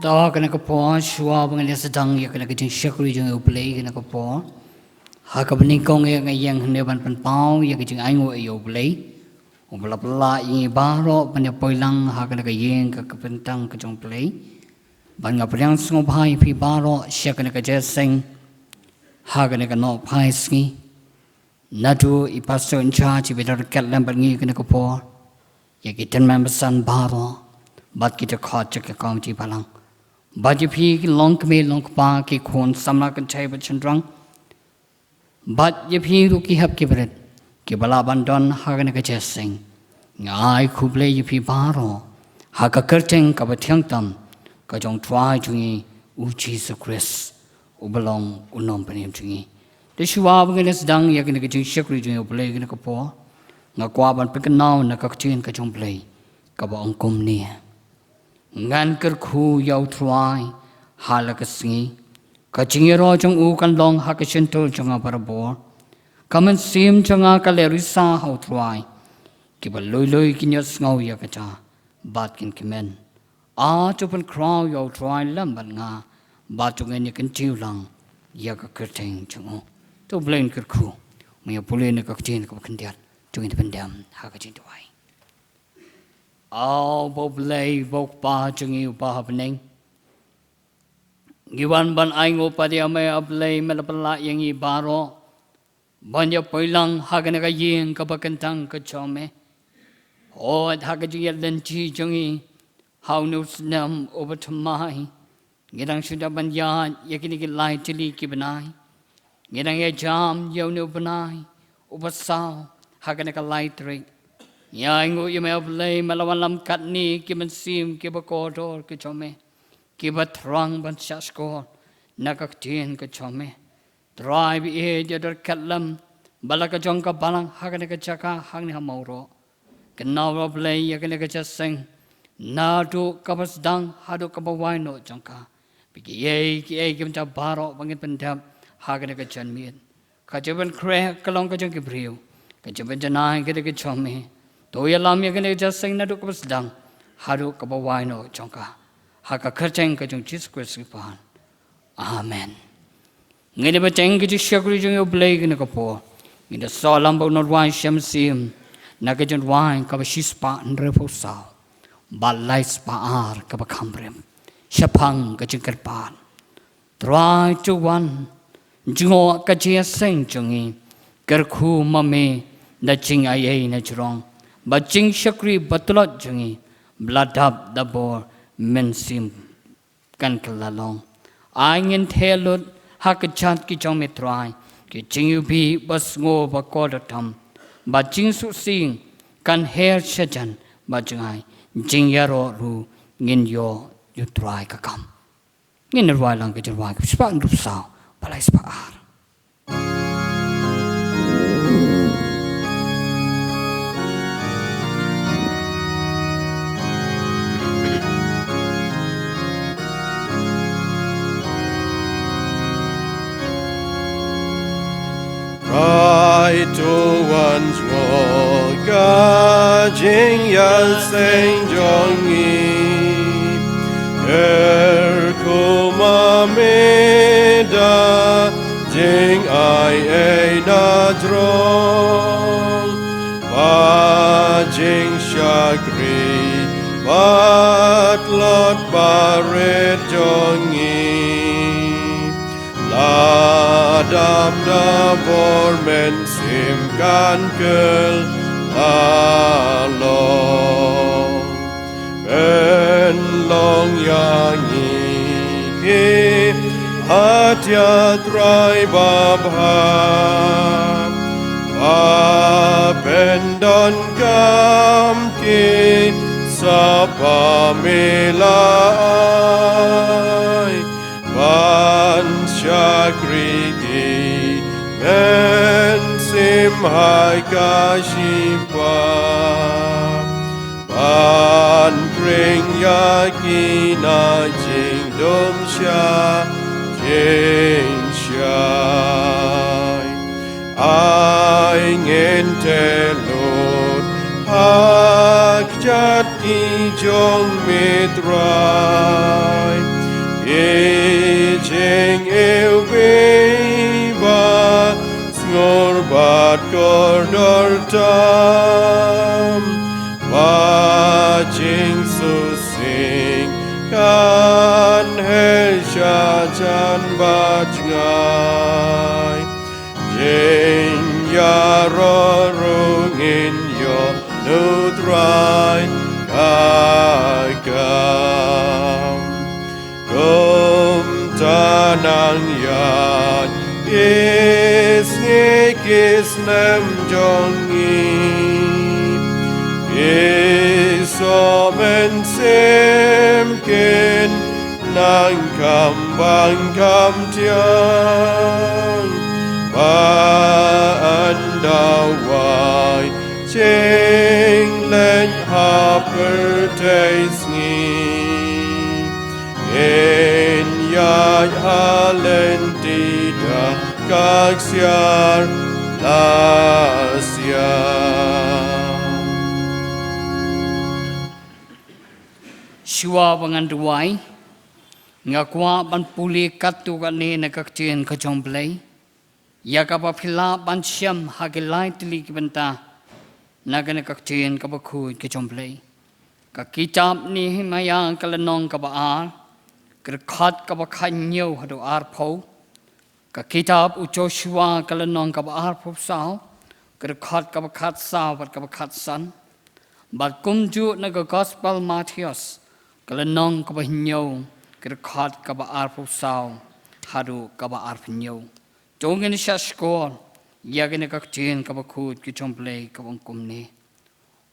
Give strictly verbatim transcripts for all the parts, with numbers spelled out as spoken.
Da kane ka por, shuwa ba ngan ïa sdang ïa kane ka jingshakri jong U Blei kane ka por, ha kaba nyngkong ïa nga ïeng hangne ban pynpaw ïa ka jingainguh ïa U Blei uba la pynlah ïa ngi baroh ban ïa poi lang ha kane ka ïing ka kyntang ka jong U Blei. Ban nga pdiang sngewbha ïa phi baroh sha kane ka jingïaseng ha kane ka nohphai sngi. Naduh i pastor in charge, i Brother Ketlem bad ngi kane ka por, ïa ki tymmen basan baroh, bad ki dkhot jong ka komiti balang, bad ïa phi ki longkmie longkpa, ki khun samla kynthei bad shynrang, bad ïa phi ruh ki hep ki barit kiba lah ban don ha kane ka jingïaseng. Nga ai khublei ïa phi baroh ha ka kyrteng kaba thiang tam ka jong U Trai jong ngi U Jisu Khrist, uba long U Nongpynim jong ngi. Te shuwa ba ngan ïa sdang ïa kane ka jingshakri jong ngi ïa U Blei kane ka por, nga kwah ban pynkynmaw na ka ktien ka jong U Blei kaba ong kumne: Ngan kyrkhu ïa U Trai ha la ka sngi, ka jingïaroh jong u kan long ha ka shyntur jong nga barabor. Ka mynsiem jong nga ka leh risa ha U Trai, kiba lui lui kin ïohsngew ïa kata bad kin kmen. A to pynkhraw ïa U Trai lem bad nga, bad to ngin ïa kyntiew lang ïa ka kyrteng jong u. To U Blei un kyrkhu. Mynta pule na ka ktien kaba khyndiat, to ngin pyndem ha ka jingduwai. Aw ba U Blei, ba U Kpa jong ngi uba ha bneng, ngi wan ban ainguh pat ïa me, A Blei, me la pynlah ïa ngi baroh ban ïa poi lang ha kane ka ïing kaba kyntang ka jong me. Hooid, ha ka jingïaid lynti jong ngi ha une u snem uba thymmai, ngi dang shu dep ban ïaid ïa kine ki lai tylli ki bnai. Ngi dang ïa jam ïa une u bnai uba saw ha kane ka lai tarik. Ngi ainguh ïa me, A Blei, me la wanlam katne ki mynsiem kiba kordor ki jong me, kiba thrang ban shahshkor na ka ktien ka jong me. Trai, ba ïeit ïa u Doctor Ketlem, ba la ka jong ka balang ha kane ka jaka hangne ha Mawroh. Kynmaw, A Blei, ïa kane ka jingïaseng, naduh kaba sdang haduh kaba wai noh jong ka. Ba kiei kiei ki bynta baroh ba ngin pyndep ha kane ka janmiet, ka jingpynkhreh ka long ka jong ki briew, ka jingpynjanai ka dei ka jong me. To ïalam ïa kane ka jingïaseng naduh kaba sdang haduh kaba wai noh jong ka, ha ka kyrteng ka jong U Jisu Khrist ngi pan. Amen. Ngin ïa bteng ka jingshakri jong ngi ïa U Blei kane ka por. Ngin ïa sngewlam bad u nongrwai Shyam Syiem na ka jingrwai kaba shispah hynriewphew saw bad laispah ar kaba kham rim. Shaphang ka jingkyrpad. Trai, to wan jngoh ka jingïaseng jong ngi. Kyrkhu ma me da jingai ei na jrong, bad jingshakri ba tlot jong ngi, ba la dap da bor Mynsiem kan kylla long. Ai ngin theh lut ha ka jait ki jong me Trai, ki jingiwbih ba sngew ba kordor tam, bad jingsuhsieng kan her shajan, bad jngai jingïaroh ruh ngin ïoh ïa U Trai ka kam. Ngin rwai lang ka jingrwai kaba shispah hynriewphew saw bad laispah ar. Trai, to wan jngoh ka jingïaseng jong ngi. Kyrkhu ma me da jingai ei na jrong, bad jingshakri ba tlot ba rit jong ngi. La dap da bor Mynsiem kan kylla long. Pynlong ïa ngi ki atiat Trai babha, ba pyndonkam ki sap ba me la ai, ban shakri ki mynsiem ha ka jingpang, ban khring ïa ki na jingdum sha jingshai. Ai ngin theh lut ha Jat ki jong Mitrai, ki jingïewbih ba sngur bad kordor tam, ba jingsngewsih kan heh sha jan ba jngai. Jingïaroh ruh ngin ïoh na U Trai ka kam. Kumta nang ïaid isngi ki snem jong ngi, ki soh mynsiem kin nang kham bang kham thiang, ba yn duwai jingleit ha pyrthei sngi. Ngin ïaid ha lynti da ka ksiar la siang. Shuwa ba ngan duwai, nga kwah ban pule katto katne na ka ktien ka jong U Blei, ïa kaba phi lah ban shem ha ki lai tylli ki bynta na kane ka ktien kaba khuid ka jong U Blei. Ka kitab Nehemiah ka lynnong kaba ar, ka dkhot kaba khathynñiew haduh arphew. Ka kitab u Joshua ka lynnong kaba arphew saw, ka dkhot kaba khatsaw bad kaba khatsan. Bad kumjuh na ka Gospel Mathaios ka lynnong kaba hynñiew, ka dkhot kaba arphew saw haduh kaba arphew hynñiew. To ngin ïa shah shkor ïa kane ka ktien kaba khuid ka jong U Blei kaba ong kumne.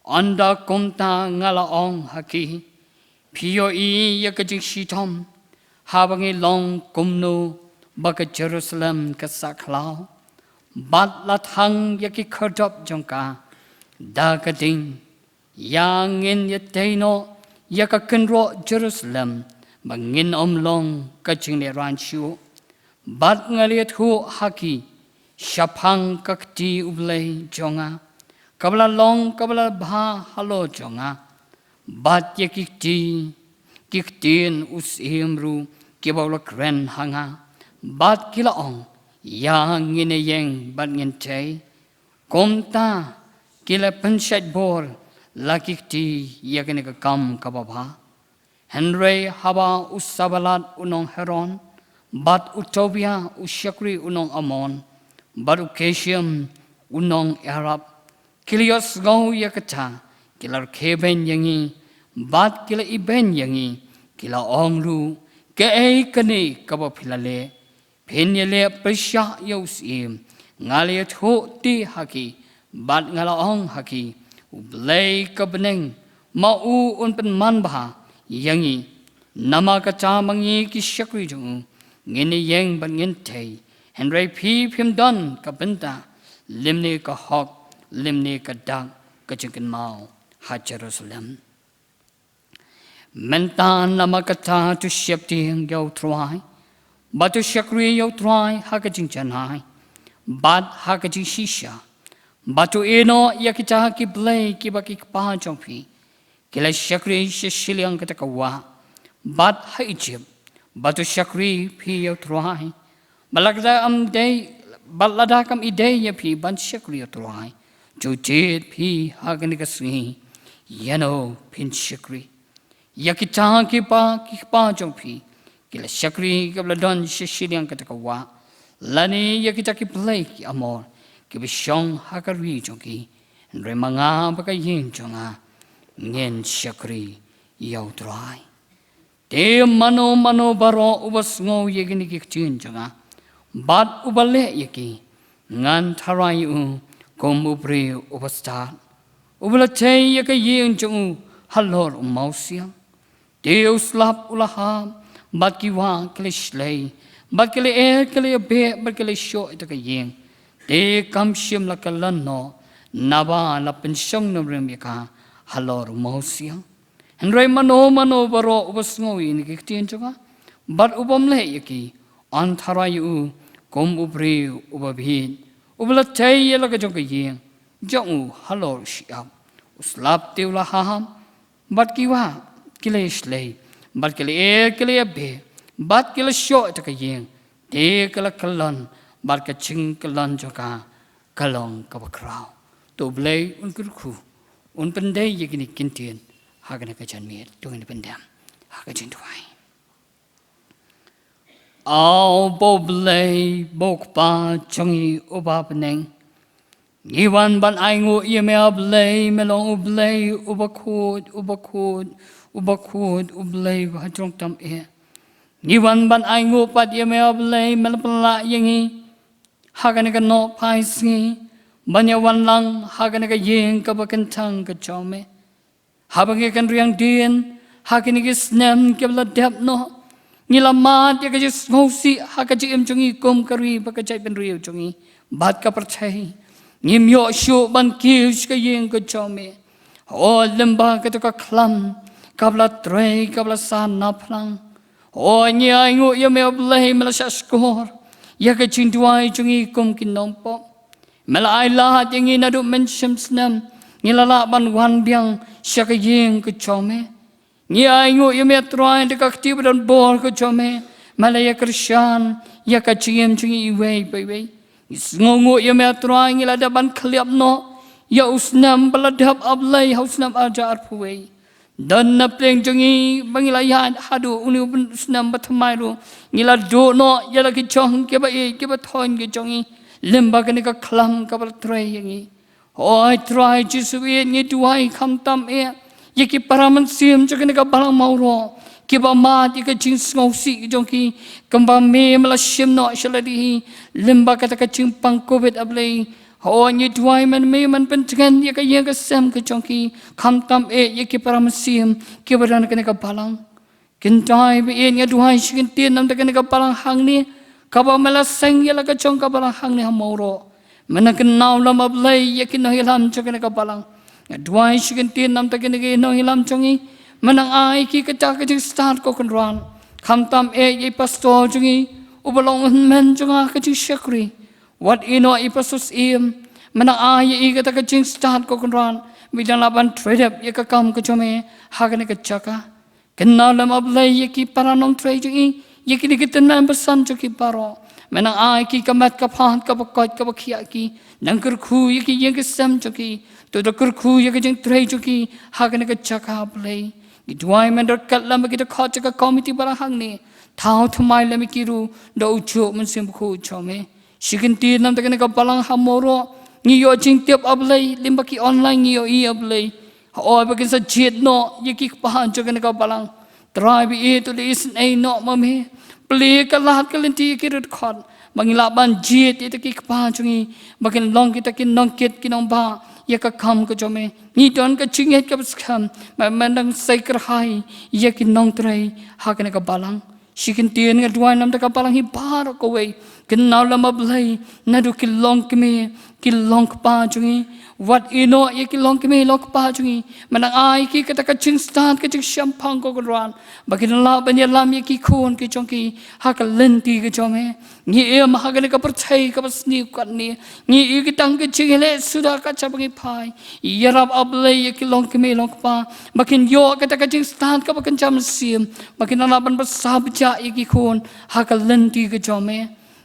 Ynda kumta nga la ong ha ki, phi ïohi ïa ka jingshitom, haba ngi long kumno ba ka Jerusalem ka sah khlaw, bad la thang ïa ki khyrdop jong ka da ka ding. Ïa ngin ïa tei noh ïa ka kynroh Jerusalem, ba ngin ym long ka jinglehrain shuh. Bad nga la ïathuh ha ki shaphang ka kti U Blei jong nga, kaba la long kaba la bha halor jong nga. Bad ïa ki kti, ki ktien u syiem ruh kiba u la kren ha nga, bad ki la ong, ïa ngin ïeng bad ngin tei. Kumta ki la pynshait bor la ki kti ïa kane ka kam kaba bha. Hynrei haba u Sanballat u nong Horon, bad u Tobia u shakri u nong Amon, bad u Geshem u nong Arab, ki la ïohsngew ïa kata, ki la rkhie beiñ ïa ngi, bad ki la ibeiñ ïa ngi, ki la ong ruh, kaei kane kaba phi la leh? Phin ïaleh pyrshah ïa u syiem. Nga la ïathuh te ha ki, bad nga la ong ha ki, U Blei ka bneng, ma u un pynman bha ïa ngi. Namar kata ma ngi ki shakri jong u, ngin ïeng bad ngin tei. Hynrei phi phim don ka bynta, lymne ka hok, lymne ka dak ka jingkynmaw ha Jerusalem. Mynta namar kata to sheptieng ïa U Trai, bad to shakri ïa U Trai ha ka jingjanai, bad ha ka jingshisha, bad to ïehnoh ïa kita ki blei kiba ki kpa jong phi ki la shakri sha shiliang kata ka wah, bad ha Ijipt, bad to shakri phi ïa U Trai. Bad lada kam dei, bad lada kam dei ïa phi ban shakri ïa U Trai, to jied phi ha kane ka sngi ïano phin shakri. Ïa kita kiba ki kpa jong phi ki la shakri kiba la don sha shiliang kata ka wah, lane ïa kita ki blei ki Amor kiba shong ha ka ri jong ki. Hynrei ma nga bad ka ïing jong nga, ngin shakri ïa U Trai. Te mano mano baroh uba sngew ïa kine ki ktien jong nga, bad uba leh ïa ki, ngan tharai ïa u kum u briew uba stad, uba la tei ïa ka ïing jong u halor u mawsiang. Te u slap u la hap, bad ki wah ki la shlei, bad ki lyer ki la ïabeh, bad ki la shoh ïa ka ïing. Te kam shym la kyllon noh, naba la pynshong nongrim ïa ka halor u mawsiang. Hynrei mano mano baroh uba sngew ïa kine ki ktien jong nga, bad u bym leh ïa ki, yn tharai ïa u kum u briew uba bieit, uba la tei ïa la ka jong ka ïing jong u halor u shyiap. U slap te u la haham, bad ki wah ki la shlei, bad ki la er ki la beh, bad ki la shoh ïa ka ïing, te ka la kyllon, bad ka jingkyllon jong ka ka long kaba khraw. To U Blei un kyrkhu, un pyndei ïa kine ki ktien ha kane ka janmiet. To ngin pyndem ha ka jingduwai. Aw ba U Blei, ba U Kpa jong ngi uba ha bneng, ngi wan ban ainguh ïa me A Blei, me long U Blei uba khuid, uba khuid, uba khuid, U Blei uba ha jrong tam eh. Ngi wan ban ainguh pat ïa me A Blei, me la pynlah ïa ngi ha kane ka nohphai sngi ban ïa wan lang ha kane ka ïing kaba kyntang ka jong me. Haba ngi kynriang dien ha kine ki snem kiba la dep noh, ngi la mad ïa ka jingsngewsih ha ka jingim jong ngi kum ka ri bad ka jaitbynriew jong ngi bad ka pyrthei. Ngim ïoh shuh ban kiew sha ka ïing ka jong me. Hooid, lyngba kata ka khlam kaba la trei, kaba la san na phlang, hooid, ngi ainguh ïa me A Blei, me la shahshkor ïa ka jingduwai jong ngi kum ki nongpop. Me la ailad ïa ngi naduh mynshem snem ngi la lah ban wan biang sha ka ïing ka jong me. Ngi ainguh ïa me A Trai da ka kti ba donbor ka jong me, me la ïakyrshan ïa ka jingim jong ngi iwei pa iwei. Ngi sngewnguh ïa me A Trai, ngi la dep ban khlieh noh ïa u snem ba la dep, A Blei, ha u snem arhajar arphew wei. Don na pdeng jong ngi ba ngi la ïaid haduh une u snem ba thymmai ruh, ngi la duh noh ïa la ki jong kiba ïeit kiba thoiñ ki jong ngi lyngba kane ka khlam kaba la trei ïa ngi. Hooid Trai Jisu ïeit, ngi duwai khamtam eh ïa ki para mynsiem jong kane ka balang Mawroh kiba mad ïa ka jingsngewsih jong ki, kumba me me la shim noh sha lade hi lyngba kata ka jingpang covid, A Blei. Hooid, ngi duwai man me man pyntngen ïa ka ïing ka sem ka jong ki, khamtam eh ïa ki para mynsiem kiba don ha kane ka balang. Kynthei ba ïeit, nga duwai shi kyntien namar kane ka balang hangne, kaba me la seng ïa la ka jong ka balang hangne ha Mawroh. Me nang kynmaw lem, A Blei, ïa ki nongïalam jong kane ka balang. Nga duwai shi kyntien namar kine ki nongïalam jong ngi, me nang ai ki kata ka jingstad, ko Kynrad. Khamtam eh ïa i pastor jong ngi, uba long u hynmen jong nga ha ka jingshakri. Wat ïehnoh i Pastor Syiem, me nang ai ïa i kata ka jingstad, ko Kynrad, ba i dang lah ban trei dep ïa ka kam ka jong me ha kane ka jaka. Kynmaw lem, A Blei, ïa ki para nongtrei jong i, ïa kine ki tymmen basan jong ki baroh. Me nang ai ki ka met ka phad kaba koit kaba khiah, ki nang kyrkhu ïa ki ïing ki sem jong ki. To da kyrkhu ïa ka jingtrei jong ki ha kane ka jaka, A Blei. Ngi duwai men ryngkat lem bad ki dkhot jong ka komiti balang hangne. Thaw thymmai lem ïa ki ruh da u juh Mynsiem Bakhuid jong me. Shi kyntien namar kane ka balang ha Mawroh, ngi ïoh jingtip, A Blei, lyngba ki online ngi ïohi, A Blei. Hooid, ba kin sa jied noh ïa ki kpa jong kane ka balang. Trai ba ïeit, to da isynei noh ma me. Plie ka lad ka lynti ïa ki riewdkhot ba ngin lah ban jied ïa kita ki kpa jong ngi ba kin long kita ki nongkit ki nongbah ïa ka kam ka jong me. Ngi don ka jingngeit kaba skhem ba men dang sei kyrhai ïa ki nongtrei ha kane ka balang. Shi kyntien nga duwai namar ka balang hi baroh kawei. Kynmaw lem, A Blei, naduh ki longkmie ki longkpa jong ngi. Wat ïehnoh ïa ki longkmie longkpa jong ngi. Me nang ai ki kata ka jingstad ka jingshemphang, ko Kynrad, ba kin lah ban ïalam ïa ki khun ki jong ki ha ka lynti ka jong me. Ngi im ha kane ka pyrthei kaba sniew katne, ngi ïohi tang ka jingïaleh suda ka jaka ba ngi phai. Ïarap, A Blei, ïa ki longkmie longkpa ba kin ïoh kata ka jingstad kaba kynja mynsiem, ba kin lah ban pynsah bajah ïa ki khun ha ka lynti ka jong me.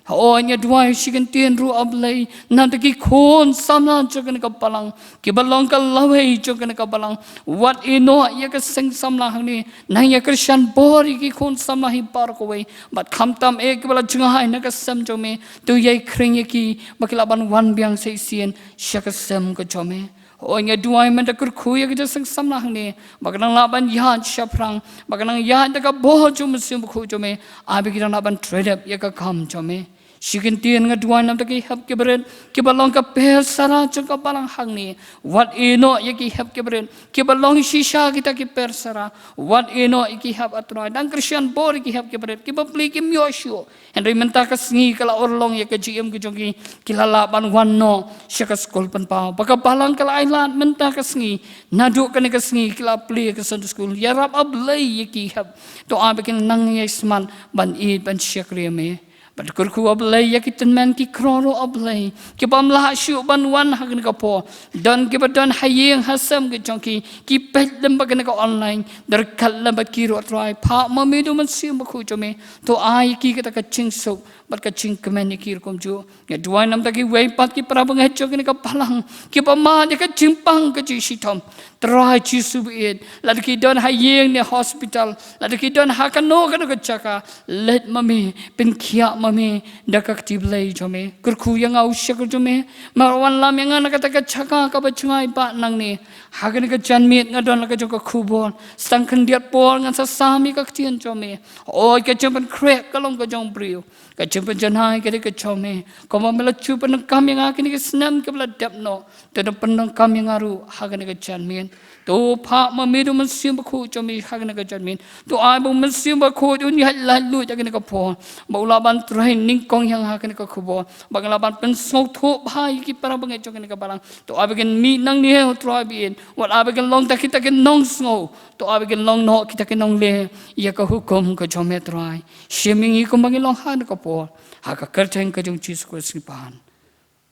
Hooid, nga duwai shi kyntien ruh, A Blei, namar ki khun samla jong kane ka balang, kiba long ka lawei jong kane ka balang. Wat ïehnoh ïa ka seng samla hangne, nang ïakyrshan bor ïa ki khun samla hi baroh kawei. Bad khamtam eh kiba la jngai na ka sem jong me, to ïai khring ïa ki ba ki lah ban wan biang sa shisien sha ka sem ka jong me. Hooid, nga duwai men da kyrkhu ïa ka jingseng samla hangne, ba kan nang lah ban ïaid shaphrang, ba kan nang ïaid da ka bor jong u Mynsiem Bakhuid jong me. Ai ba ki dang lah ban trei dep ïa ka kam jong me. Shi kyntien nga duwai namar ki hep ki barit kiba long ka persara jong ka balang hangne. Wat ïehnoh ïa ki hep ki barit kiba long shisha kita ki persara. Wat ïehnoh ïa ki hep, A Trai. Dang kyrshan bor ïa ki hep ki barit kiba plie kim ïoh shuh. Hynrei mynta ka sngi ka la urlong ïa ka jingim ka jong ki, ki la lah ban wan noh sha ka skul pynpaw. Ba ka balang ka la ailad mynta ka sngi, naduh kane ka sngi ki la plie ka Sunday school. Ïarap, A Blei, ïa ki hep. To ai ba kin nang ïai smat ban ïeit ban shakri ïa me. Bad kyrkhu, A Blei, ïa ki tymmen ki kro ruh, A Blei, ki bym lah shuh ban wan ha kane ka por. Don ki ba don ha ïing ha sem ki jong ki, ki peit lem bad kane ka online. Ryngkat lem bad ki ruh, Trai. Phah ma me da u Mynsiem Bakhuid jong me. To ai ïa ki kata ka jingsuk bad ka jingkmen ïa ki ruh kumjuh. Nga duwai namar kiwei pat ki para bangeit jong kane ka balang, ki ba mad ïa ka jingpang ka jingshitom. Trai Jisu baieit, lada ki don ha ïing ne hospital, lada ki don ha kano kano ka jaka, leit ma me, pynkhiah ma me da ka kti Blei jong me. Kyrkhu ïa nga u shakri jong me, ma wanlam ïa nga na kata ka jaka kaba jngai ba nangne. Ha kane ka janmiet nga don la ka jong ka khubor, sa tang khyndiat por ngan sa sam ïa ka ktien jong me. Hooid, ka jingpynkhreh ka long ka jong u briew, ka jingpynjanai ka dei ka jong me. Kumba me la ju pyndonkam ïa nga kine ki snem kiba la dep noh, to pyndonkam ïa nga ruh ha kane ka janmiet. To phah ma me da u Mynsiem Bakhuid jong me ha kane ka janmiet. To ai ba u Mynsiem Bakhuid un ïaid laitluid ha kane ka por, ba u lah ban trei nyngkong ïa nga ha kane ka khubor, ba nga lah ban pynsngewthuh bha ïa ki para bangeit jong kane ka balang. To ai ba kin mih nangne, Trai baieit, wat ai ba kin long tang kita ki nongsngew. To ai ba kin long noh kita ki nongleh ïa ka hukum ka jong me, Trai. Shim ïa ngi kumba ngi long ha kane ka por. Ha ka kyrteng ka jong u Jisu Khrist ngi pan.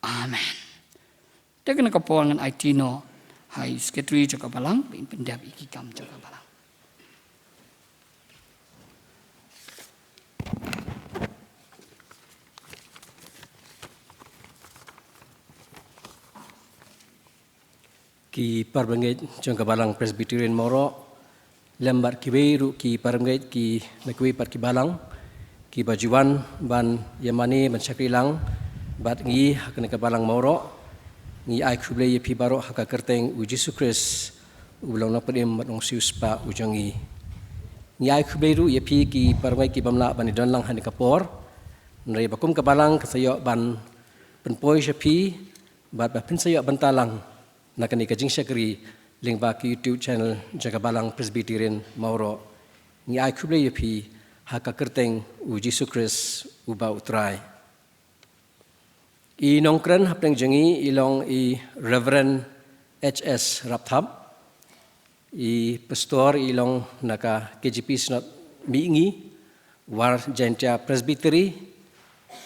Amen. Te ha kane ka por ngan aiti noh ha i secretary jong ka balang ba in pyndep ïa ki kam jong ka balang. Ki para bangeit jong ka Balang Presbyterian Mawroh, lem bad kiwei ruh ki para bangeit ki na kiwei pat ki balang, ki ba ju wan ban ïa mane ban shakri lang bad ngi ha kane ka balang Mawroh, ngi ai khublei ïa phi baroh ha ka kyrteng u Jisu Khrist, u ba long nongpynim bad nongsiewspah u jong ngi. Ngi ai khublei ruh ïa phi ki para bangeit ki bym lah ban ïadon lang ha kane ka por, hynrei ba kum ka balang kan sa ïoh ban pynpoi sha phi, bad ba phin sa ïoh bynta lang na kane ka jingshakri lyngba ka YouTube channel jong ka Balang Presbyterian Mawroh. Ngi ai khublei ïa phi ha ka kyrteng u Jisu Khrist uba u Trai. I nongkren hapdeng jong ngi i long i Reverend H S Rapthap. I pastor i long na ka K J P Synod Mihngi, War Jaintia Presbytery,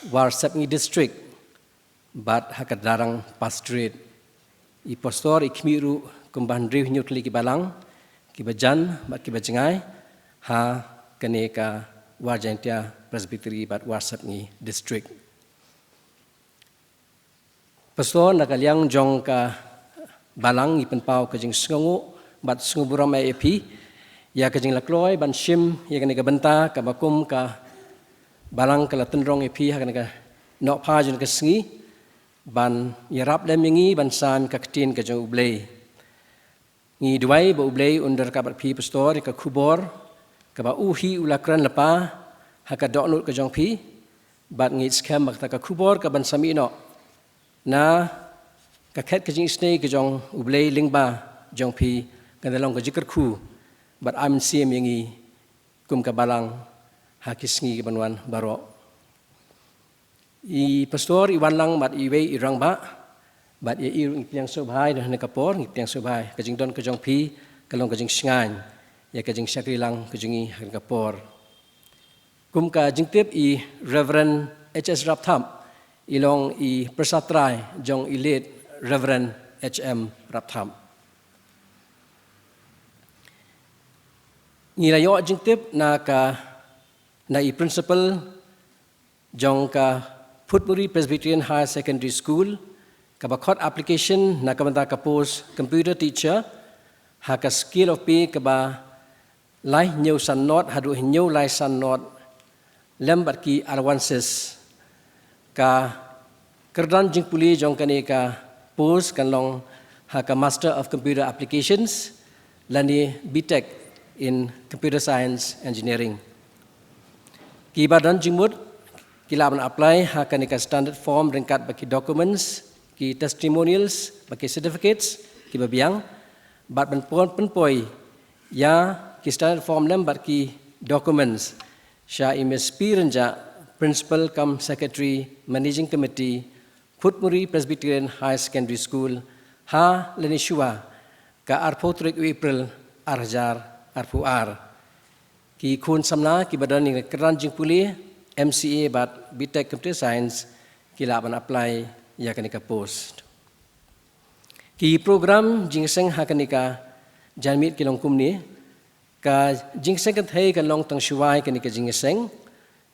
War Sepngi District, bad ha ka Darrang Pastorate. I pastor i khmih ruh kumba hynriew hynñiew tylli ki balang, ki ba jan bad ki ba jngai ha kane ka War Jaintia Presbytery bad War Sepngi District. Pastor, na ka liang jong ka balang ngi pynpaw ka jingsngewnguh bad sngewburom ïa phi ïa ka jinglakloi ban shim ïa kane ka bynta kaba kum ka balang ka la tynrong ïa phi ha kane ka nohpha jong ka sngi, ban ïarap lem ïa ngi ban sam ka ktien ka jong U Blei. Ngi duwai ba U Blei un da ryngkat bad phi pastor ïa ka khubor kaba u hi u la kren lypa ha ka dohnud ka jong phi, bad ngi skhem ba kata ka khubor kaban sa mih noh na ka khet ka jingisynei ka jong U Blei lyngba jong phi kan da long ka jingkyrkhu bad ai mynsiem ïa ngi kum ka balang ha ki sngi kiban wan baroh. I pastor i wan lang bad iwei i rangbah, bad ïa i ruh ngi pdiang sngewbha ïa kane ka por, ngi pdiang sngewbha ïa ka jingdon ka jong phi, ka long ka jingshngaiñ ïa ka jingshakri lang ka jong ngi ha kane ka por. Kum ka jingtip, i Reverend H S Rapthap i long i pyrsa trai jong i late Reverend H M Rapthap. Ngi la ïoh jingtip na ka, na i principal jong ka Phutmuri Presbyterian Higher Secondary School kaba khot application na ka bynta ka post computer teacher ha ka scale of pay kaba lai hynñiew san not haduh hynñiew lai san not, lem bad ki allowances. Ka kyrdan jingpule jong kane ka post kan long ha ka Master of Computer Applications lane B Tech in Computer Science Engineering. Ki ba don jingmut ki lah ban apply ha kane ka standard form ryngkat bad ki documents, ki testimonials bad ki certificates kiba biang, bad ban pynpoi ïa ki standard form lem bad ki documents sha i Miss P Rynjah, Principal cum Secretary, Managing Committee, Phutmuri Presbyterian Higher Secondary School, ha lane shuwa ka arphew tarik u April ar hajar arphew ar. Ki khun samla kiba don ïa ka kyrdan jingpule M C A bad B Tech Computer Science ki lah ban apply ïa kane ka post. Ki program jingïaseng ha kane ka janmiet ki long kumne. Ka jingïaseng kynthei kan long tang shuwa ïa kane ka jingïaseng.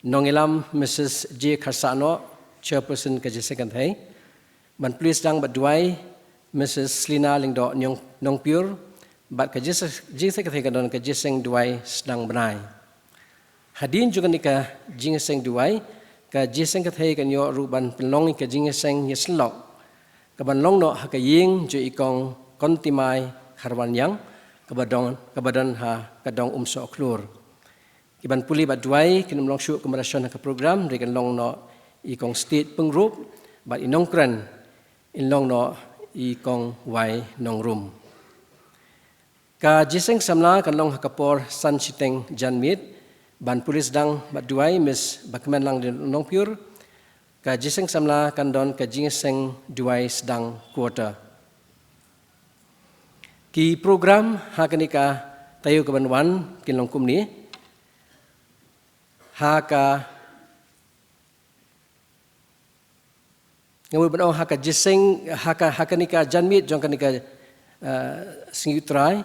Nongïalam Mrs J Kharsahnoh, Chairperson ka jingïaseng kynthei. Ban plie sdang bad duwai Mrs Slina Lyngdoh Nongpyur. Bad ka jingïaseng kynthei kan don ka jingïaseng duwai sdang bnai. Hadien jong kane ka jingïaseng duwai, ka jingïaseng kynthei kan ïoh ruh ban pynlong ïa ka jingïaseng ïasyllok kaban long noh ha ka ïing jong i Kong Kontimai Kharwaniang kaba don, kaba don ha ka dong Umsoh Khlur. Kiban pule bad duwai kin ym long shuh kumba la shon ha ka program, hynrei kan long noh i Kong State Pyngrope bad i nongkren in long noh i Kong Wai Nongrum. Ka jingïaseng samla kan long ha ka por san shiteng janmiet. Ban pule sdang bad duwai Miss Bakmenlang Nongpyur. Ka jingïaseng samla kan don ka jingïaseng duwai sdang quarter. Ki program ha kane ka taïew kaban wan kin long kumne. Ha ka Nga mut ban ong ha ka jingïaseng, ha ka, ha kane ka janmiet jong kane ka, eh, sngi U Trai,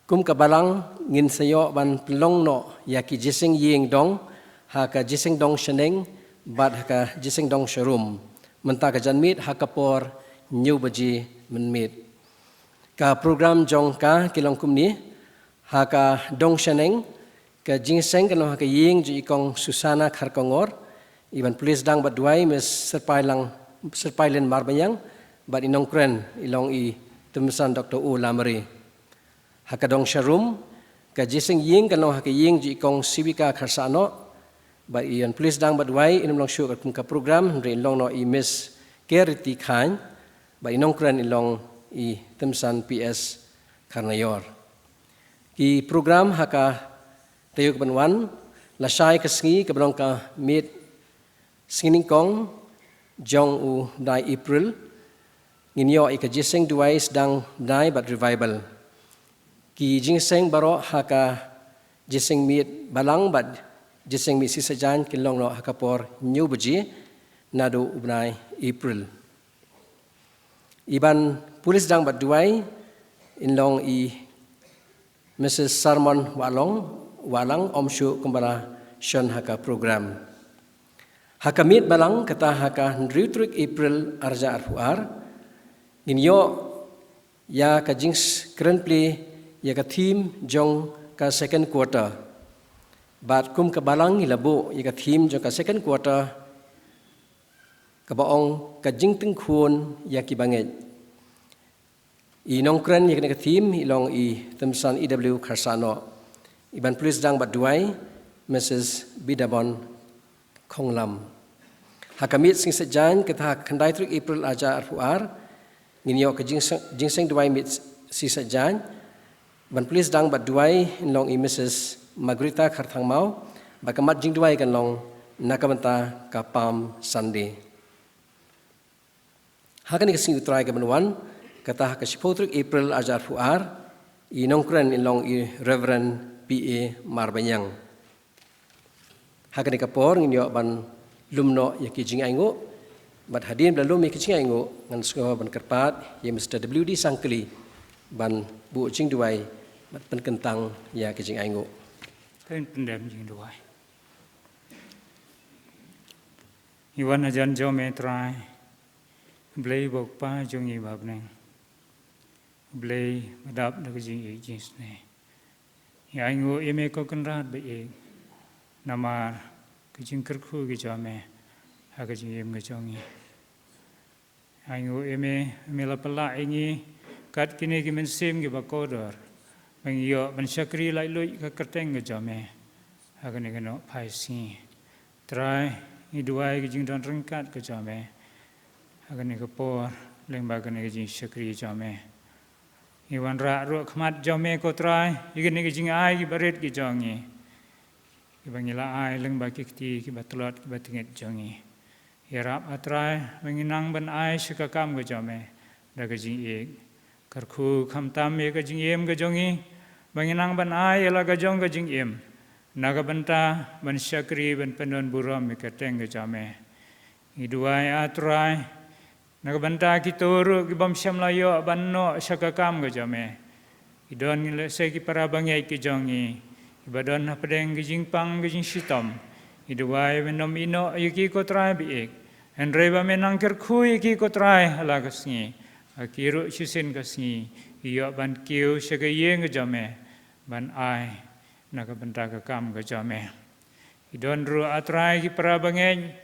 kum ka balang ngin sa ïoh ban pynlong noh ïa ki jingïaseng ïing dong ha ka jingïaseng dong shaneng bad ha ka jingïaseng dong sharum. Mynta ka janmiet ha ka por hynñiew baje mynmiet. Ka program jong ka ki long kumne. Ha ka dong shaneng, ka jingïaseng kan long ha ka ïing jong i Kong Susana Kharkongor. Iban pule sdang bad duwai Miss Syrpailang, Syrpailin Marbaniang bad i nongkren i long i Tymsan Doctor O Lamare. Ha ka dong sharum, ka jingïaseng ïing kan long ha ka ïing jong i Kong Sibika Kharsahnoh. Bad iban pule sdang bad duwai in ym long shuh kum ka program, hynrei in long noh i Miss Keriti Khan. Bad i nongkren i long i Tymsan P S Kharnaior. Ki program ha ka taïew kaban wan, lashai ka sngi kaba long ka miet sngi nyngkong jong u bnai April, ngin ïoh ïa ka jingïaseng duwai sdang bnai bad revival. Ki jingïaseng baroh ha ka jingïaseng miet balang bad jingïaseng miet sisajan kin long noh ha ka por hynñiew baje naduh u bnai April. Iban pule sdang bad duwai in long i Missus Sarmon Wahlong, Wahlang, ym shuh kumba la shon ha ka program. Ha ka miet balang kata ha ka hynriew tarik April arhajar arphew ar, ngin ïoh ïa ka jingkren plie ïa ka theme jong ka second quarter. Bad kum ka balang ngi la buh ïa ka theme jong ka second quarter kaba ong ka jingtyngkhun ïa ki bangeit. I nongkren ïa kane ka theme i long i Tymsan E W Kharsahnoh. Iban pule sdang bad duwai Missus Bidabon Khonglam. Ha ka miet sngi Saitjaiñ kata ha ka khyndai tarik April arhajar arphew ar, ngin ïoh ka jingïaseng, jingïaseng duwai miet sngi Saitjaiñ. Ban pule sdang bad duwai in long i Missus Margarita Kharthangmaw. Bad ka mat jingduwai kan long na ka bynta ka Palm Sunday. Ha kane ka sngi U Trai kaban wan, kata ha ka shiphew tarik April arhajar arphew ar, i nongkren in long i Reverend P A Marbaniang. Ha kane ka por ngin ïoh ban lum noh ïa ki jingainguh. Bad hadien ba la lum ïa ki jingainguh, ngan sngewbha ban kyrpad ïa Mister W D Sangkli ban buh jingduwai bad pynkyntang ïa ki jingainguh. Pyn pyndem jingduwai. Ngi wan hajan jong me Trai, Blei ba u Kpa jong ngi ba ha bneng. Blei ba dap da ka jingïeit jingsnei. Ngi ainguh ïa me ko Kynrad ba ïeit. Namar ka jingkyrkhu ka jong me ha ka jingim ka jong ngi. Ainguh ïa me, me la pynlah ïa ngi kat kine ki mynsiem kiba kordor. Ba ngi ïoh ban shakri laitluid ka kyrteng ka jong me ha kane ka nongphai sngi. Trai, ngi duwai ka jingdon ryngkat ka jong me ha kane ka por lyngba kane ka jingshakri jong me. Ngi wanrah ruh khmat jong me ko Trai ïa kine ki jingai kiba rit ki jong ngi, kiba ngi la ai lyngba ki kti kiba tlot kiba tyngeh jong ngi. Ïarap ah Trai ba ngin nang ban ai sha ka kam ka jong me da ka jingïeit. Kyrkhu khamtam ïa ka jingim ka jong ngi ba ngin nang ban ai ïa la ka jong ka jingim na ka bynta ban shakri ban pyndonburom ïa ka kyrteng ka jong me. Ngi duwai, A Trai, na ka bynta kito ruh ki bym shym la ïoh ban noh sha ka kam ka jong me. Ki don lehse ki para bangeit ki jong ngi kiba don hapdeng ki jingpang ki jingshitom. Ngi duwai men ym ïehnoh ïa ki, ko Trai ba ïeit. Hynrei ba men nang kyrkhu ïa ki, ko Trai, ha la ka sngi. Ha ki ruh shisien ka sngi ki ïoh ban kiew sha ka ïing ka jong me ban ai na ka bynta ka kam ka jong me. Ki don ruh, A Trai, ki para bangeit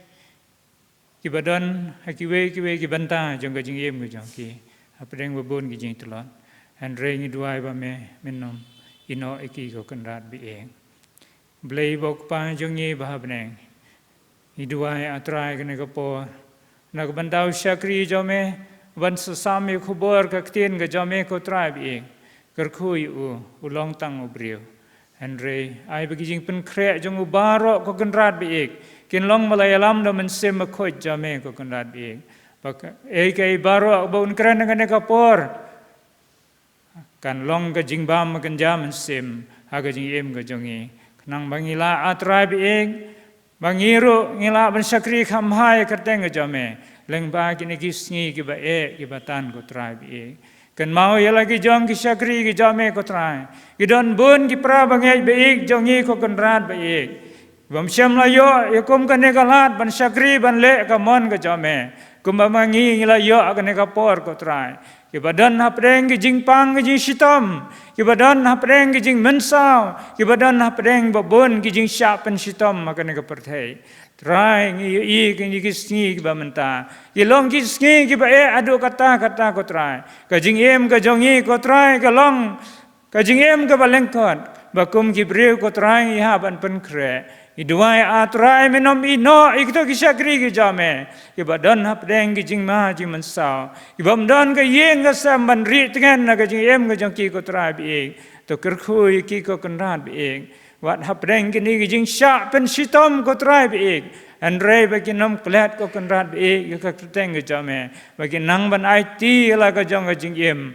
kiba don ha kiwei kiwei ki bynta jong ka jingim ka jong ki, hapdeng ba bun ki jingtlot. Hynrei ngi duwai ba me men ym ïehnoh ïa ki, ko Kynrad ba ïeit. Blei ba u Kpa jong ngi ba ha bneng, ngi duwai, A Trai, kane ka por na ka bynta u shakri jong me ban sa sam ïa ka khubor ka ktien ka jong me, ko Trai ba ïeit. Kyrkhu ïa u, u long tang u briew. Hynrei ai ba ki jingpynkhreh jong u baroh, ko Kynrad ba ïeit, kin long ba la ïalam da u Mynsiem Bakhuid jong me, ko Kynrad ba ïeit. Ba kaei kaei baroh ba un kren ha kane ka por kan long ka jingbam kynja mynsiem ha ka jingim ka jong ngi. Khnang ba ngi lah, A Trai ba ïeit, ba ngi ruh ngi lah ban shakri kham bha ïa ka kyrteng ka jong me lyngba kine ki sngi kiba eh kiba tan, ko Trai ba ïeit. Kynmaw ïa la ki jong ki shakri ki jong me, ko Trai. Ki don bun ki para bangeit ba ïeit jong ngi, ko Kynrad ba ïeit, bym shym la ïoh ïa kum kane ka lad ban shakri ban leh ka mon ka jong me kumba ma ngi ngi la ïoh ha kane ka por, ko Trai. Kiba don hapdeng ki jingpang ki jingshitom, kiba don hapdeng ki jingmynsaw, kiba don hapdeng ba bun ki jingshah pynshitom ha kane ka pyrthei. Trai, ngi ïohi kine ki sngi kiba mynta ki long ki sngi kiba eh haduh katta katta, ko Trai. Ka jingim ka jong ngi, ko Trai, ka long ka jingim kaba lyngkot, ba kum ki briew, ko Trai, ngi hap ban pynkhreh. Ngi duwai, A Trai, men ym ïehnoh ïa kito ki shakri ki jong me kiba don hapdeng ki jingma jingmynsaw, kibym don ka ïing ka sem ban rieh tngen na ka jingim ka jong ki, ko Trai ba ïeit. To kyrkhu ïa ki, ko Kynrad ba ïeit. Wat hapdeng kine ki jingshah pynshitom, ko Trai ba ïeit, hynrei ba kin ym klet, ko Kynrad ba ïeit, ïa ka kyrteng ka jong me, ba kin nang ban aiti ïa la ka jong ka jingim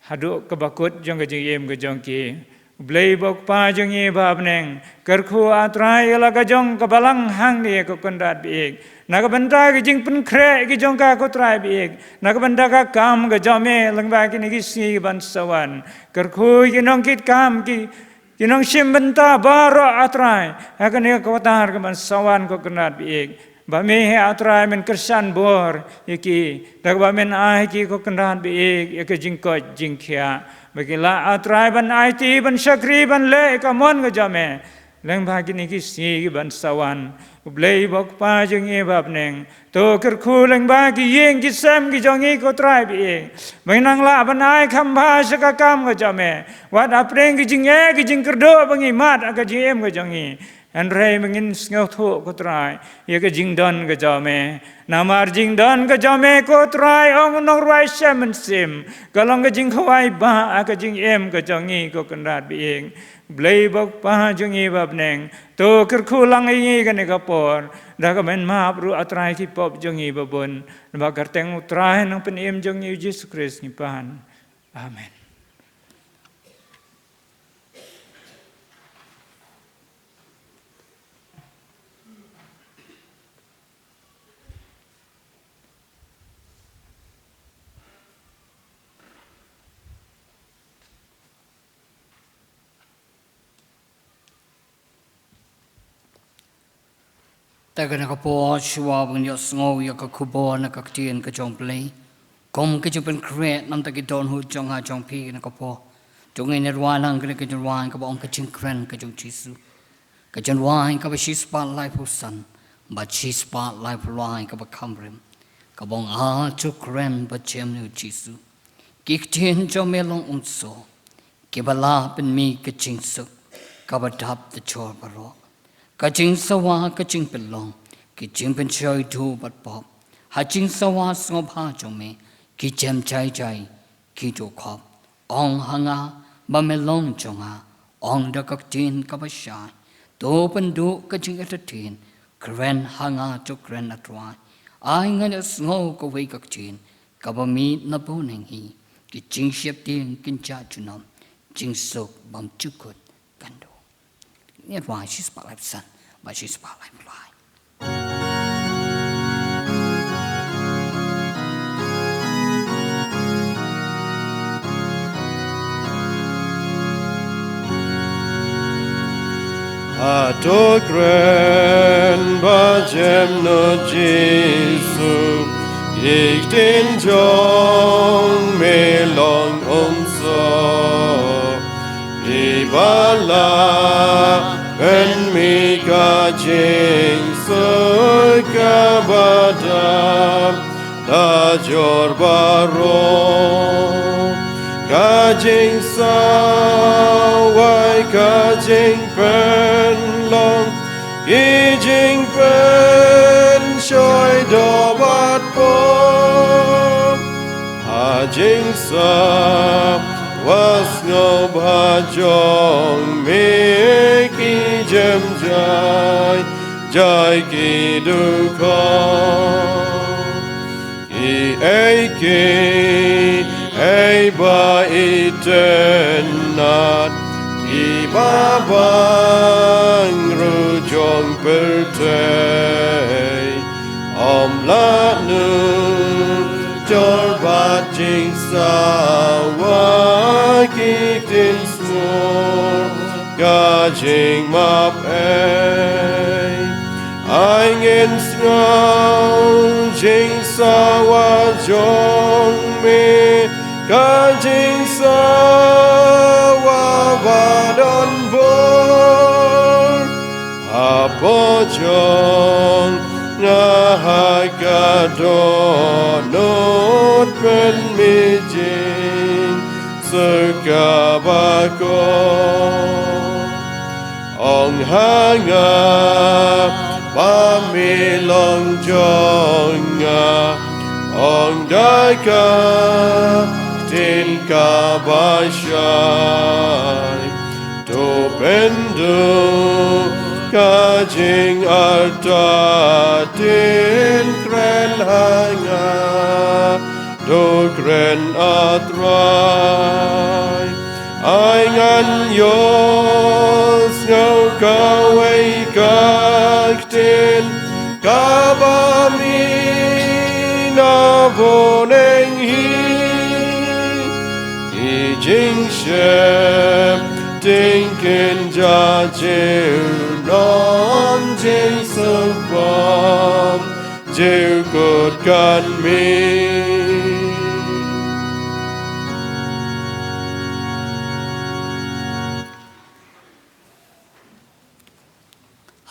haduh kaba kut jong ka jingim ka jong ki. Blei ba u Kpa jong ngi ba ha bneng, kyrkhu, A Trai, ïa la ka jong ka balang hangne, ko Kynrad ba ïeit, na ka bynta ka jingpynkhreh ka jong ka, ko Trai ba ïeit, na ka bynta ka kam ka jong me lyngba kine ki sngi ban sa wan. Kyrkhu ïa ki nongkitkam, ki ki nongshim bynta baroh, A Trai, ha kane ka kwah ka ban sa wan, ko Kynrad ba ïeit. Ba me hi, A Trai, men kyrshan bor ïa ki, da kaba men ai ïa ki, ko Kynrad ba ïeit, ïa ka jingkoit jingkhiah, ba ki lah, A Trai, ban aiti, ban shakri, ban leh ïa ka mon ka jong me lyngba kine ki sngi kiban sa wan. U Blei ba u Kpa jong ngi ba ha bneng, to kyrkhu lyngba ki ïing ki sem ki jong ngi, ko Trai ba ïeit, ba ngin nang lah ban ai kham bha sha ka kam ka jong me. Wat hapdeng ki jingeh ki jingkyrduh ba ngi mad ha ka jingim ka jong ngi, hynrei ba ngin sngewthuh, ko Trai, ïa ka jingdon ka jong me. Namar jingdon ka jong me, ko Trai, ong u nongrwai shem mynsiem, ka long ka jingkhawai ba ha ka jingim ka jong ngi, ko Kynrad ba ïeit. Blei ba u Kpa jong ngi ba ha bneng, to kyrkhu lang ïa ngi kane ka por, da kaba men map ruh, A Trai, ki pop jong ngi ba bun. Lyngba ka kyrteng u Trai Nongpynim jong ngi, u Jisu Khrist, ngi pan. Amen. Te kane ka por, shuwa ban ïohsngew ïa ka khubor na ka ktien ka jong u Blei, kum ka jingpynkhreh na ka bynta ki dohnud jong nga jong phi kane ka por, to ngin ïa rwai lang kane ka jingrwai kaba ong, Ka Jingkren ka jong U Jisu. Ka jingrwai kaba shispah laiphew san bad shispah laiphew lai kaba kham rim, kaba ong, A to kren bad jem ïa U Jisu. Ki ktien jong me long umsoh, kiba lah pynmih ka jingsuk kaba dap da jhur baroh. Ka jingsawa, ka jingpynlong, ka jingpynshoi duh bad pop. Ha jingsawa sngewbha jong me, ki jem jai jai ki duh khop. Ong ha nga ba me long jong nga, ong da ka ktien kaba shai. To pynduh ka jingïatylli, kren ha nga to kren, A Trai. Ai ngan ïohsngew kawei ka ktien kaba mih na bneng hi. Ki jingsheptieng kin jah junom, jingsuk bymjukut kan duh. Ngan wai shispah laiphew san bad shispah laiphew lai. Hato kren ba jem nud Jisu, ki ktien jong me long umsoh. Ki ba la pynmih ka jingsuk kaba dap da jur baroh. Ka jingsawa, ka jingpynlong, ki jingpynshoi doh bad pop. Ha jingsawa sngewbha jong me ki jem jai jai ki dukha. Kiei kiei ba itynnad, kiba bang ruh jong pyrthei, ym lah nujor bad jingsawa ki ktien sngewbha, ka jingmap ei. Ai ngin sngew jingsawa jong me, ka jingsawa ba don bor. Hapoh jong nga ha ka dohnud, pynmih jingsuk kaba kor. Ong ha nga ba me long jong nga, ong da ka ktien kaba shai. To pynduh ka jingartatien, kren ha nga, to kren, A Trai. Ai ngan ïohsngew kawei ka ktien kaba mih na bneng hi. Ki jingsheptieng kin jia junom, jingsuk bom jukut kan mih.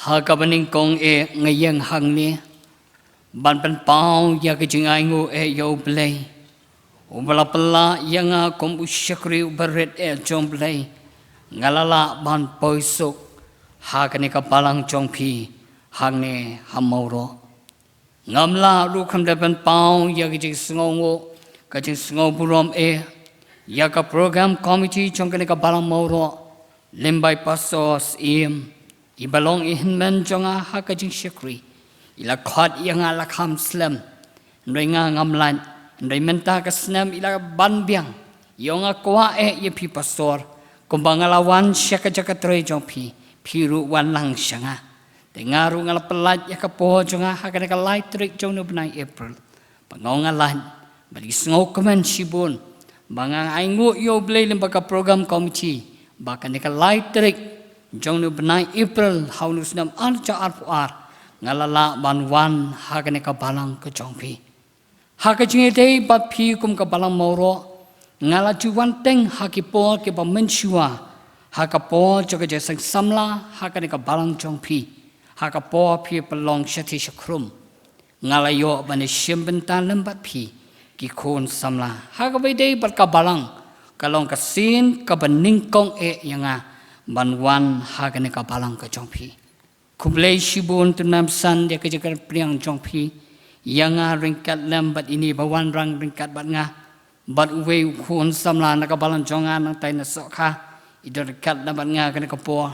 Ha kaba nyngkong eh nga ïeng hangne ban pynpaw ïa ka jingainguh eh ïa U Blei, uba la pynlah ïa nga kum u shakri uba rit eh jong U Blei. Nga la lah ban poi suk ha kane ka balang jong phi hangne ha Mawroh. Ngam lah ruh kham da pynpaw ïa ka jingsngewnguh, ka jingsngewburom eh ïa ka program committee jong kane ka balang Mawroh, lymbai Pastor Syiem, iba long i hynmen jong nga ha ka jingshakri. I la khot ïa nga la kham slem, hynrei nga ngam lait. Hynrei mynta ka snem i la ban biang. Ïoh nga kwah eh ïa phi Pastor, kumba nga la wan sha ka jaka trei jong phi, phi ruh wan lang sha nga. Te nga ruh nga la pyllait ïa ka por jong nga ha kane ka lai tarik jong u bnai April. Ba nga ong nga lait, bad ngi sngewkmen shibun ba nga ainguh ïa U Blei lyngba ka program committee ba kane ka lai tarik jong u bnai April ha une u snem ar hajar arphew ar, nga la lah ban wan ha kane ka balang ka jong phi. Ha ka jingïadei bad phi kum ka balang Mawroh, nga la ju wan teng ha ki por kiba mynshuwa, ha ka por jong ka jingseng samla ha kane ka balang jong phi, ha ka por phi pynlong shathie shakhrum. Nga la ïoh ban ïashim bynta lem bad phi ki khun samla. Ha kaba ïadei bad ka balang, ka long ka sien kaba nyngkong eh ïa nga ban wan ha kane ka balang ka jong phi. Khublei shibun, to ngam san ïa ka jingkyrpang jong phi ïa nga ryngkat lem bad ine ba wanrah ryngkat bad nga, bad uwei u khun samla na ka balang jong nga nangtai na Sohkha, i don ryngkat lem bad nga kane ka por.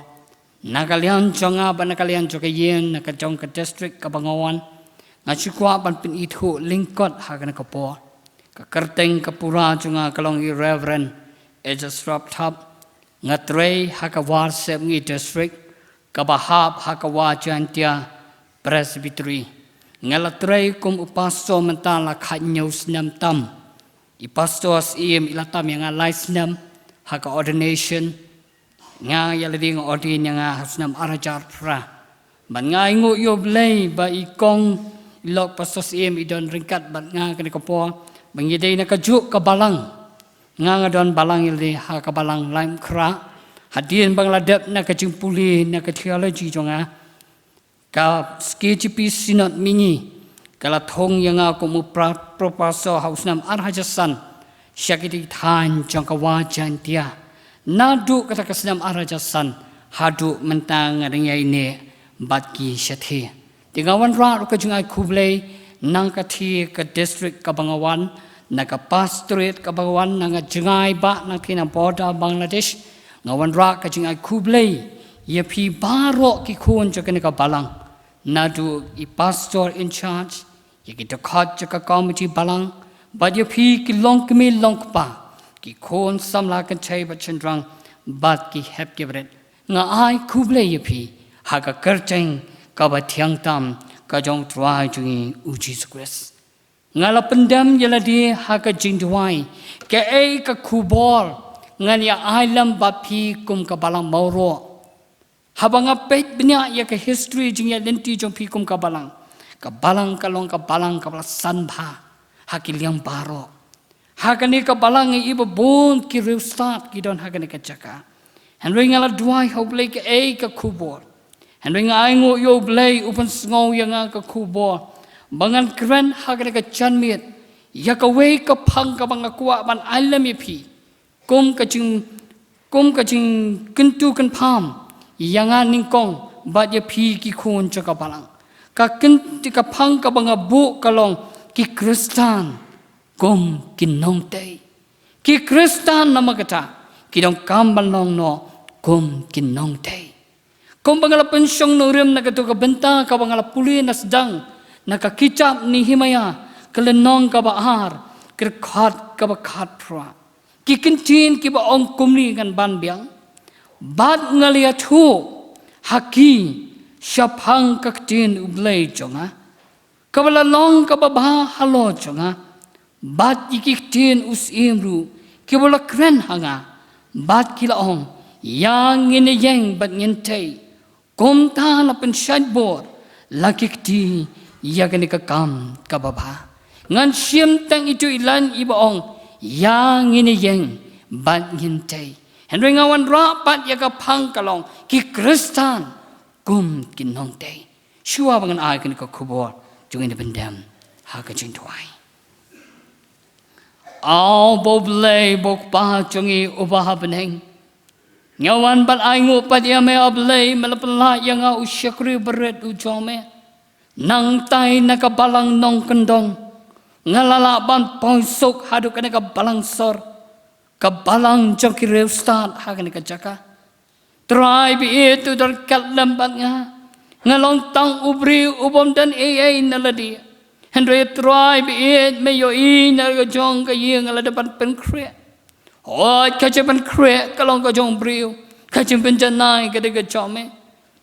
Na ka liang jong nga bad na ka liang jong ka ïing, na ka jong ka district kaba nga wan, nga shu kwah ban pynithuh lyngkot ha kane ka por. Ka kyrteng ka pura jong nga ka long i Reverend Ezra Srapthap. Nga trei ha ka War Sepngi District. kaba hap ha ka Wah Jaintia Presbytery. Nga la trei kum u pastor mynta la khathynñiew snem tam. I pastor Syiem i la tam ïa nga lai snem ha ka ordination. Nga ïa lade nga ordain ïa nga ha u snem ar hajar phra. Bad nga ainguh ïa U Blei ba i kong i lok pastor Syiem i don ryngkat bad nga kane ka por ba ngi dei na kajuh ka balang. Nga nga don balang ïa lade ha ka balang Laitumkhrah. Hadien ba nga la dep na ka jingpule na ka theology jong nga, ka K J P Synod Mihngi ka la thung ïa nga kum u pra-, professor ha u snem ar hajar san sha ki thaiñ jong ka Wah Jaintia. Naduh kata ka snem ar hajar san haduh mynta nga dang ïaineh bad ki shathie. Te nga wanrah ruh ka jingai khublei na ka thie ka district kaba nga wan, na ka pastorate kaba nga wan, na nga jngai ba na ki na border Bangladesh. Nga wanrah ka jingai khublei ïa phi baroh ki khun jong kane ka balang, naduh i pastor in charge, ïa ki dkhot jong ka committee balang, bad ïa phi ki longkmie longkpa, ki khun samla kynthei bad shynrang, bad ki hep ki barit. Nga ai khublei ïa phi ha ka kyrteng kaba thiang tam ka jong U Trai jong ngi U Jisu Khrist. Nga la pyndem ïa lade ha ka jingduwai, kaei ka khubor ngan ïa ai lem bad phi kum ka balang Mawroh. Haba nga peit bniah ïa ka history jingïaid lynti jong phi kum ka balang, ka balang ka long ka balang kaba la san bha ha ki liang baroh. Ha kane ka balang i ba bun ki riewstad ki don ha kane ka jaka. Hynrei nga la duwai ha U Blei kaei ka khubor. Hynrei nga ainguh ïa U Blei u pynsngew ïa nga ka khubor ba ngan kren ha kane ka janmiet ïa kawei ka phang kaba nga kwah ban ai lem ïa phi kum ka jing, kum ka jingkyntu kynpham ïa nga nyngkong bad ïa phi ki khun jong ka balang. Ka kyntu ka phang kaba nga buh ka long ki Khristan kum ki nongtei. Ki Khristan namar kata ki donkam ban long noh kum ki nongtei. Kumba nga la pynshong nongrim na kato ka bynta kaba nga la pule na sdang na ka kitab Nehemiah ka lynnong kaba ar, ka dkhot kaba khatphra. Ki kyntien kiba ong kumne ngan ban biang. Bad nga la ïathuh ha ki shaphang ka ktien U Blei jong nga, kaba la long kaba bha halor jong nga, bad ïa ki ktien u Syiem ruh kiba la kren ha nga, bad ki la ong, ïa ngin ïeng bad ngin tei. Kumta la pynshait bor la ki kti ïa kane ka kam kaba bha. Ngan shim tang itu i lain iba ong, ïa ngin ïeng bad ngin tei. Hynrei nga wanrah pat ïa ka phang ka long ki Khristan kum ki nongtei. Shuwa ba ngan ai kane ka khubor, to ngin ïa pyndem ha ka jingduwai. Aw ba U Blei ba U Kpa jong ngi uba ha bneng, nga wan ban ainguh pat ïa me A Blei, me la pynlah ïa nga u shakri barit u jong me. Nangtai na ka balang nongkyndong nga la lah ban poi suk haduh kane ka balang sor, ka balang jong ki riewstad ha kane ka jaka. Trai baieit, to don ryngkat lem bad nga. Nga long tang u briew u bym don ei ei na lade. Hynrei Trai baieit, me ïohi na ka jong ka ïing nga la dep ban pynkhreh. Hooid, ka jingpynkhreh ka long ka jong u briew, ka jingpynjanai ka dei ka jong me.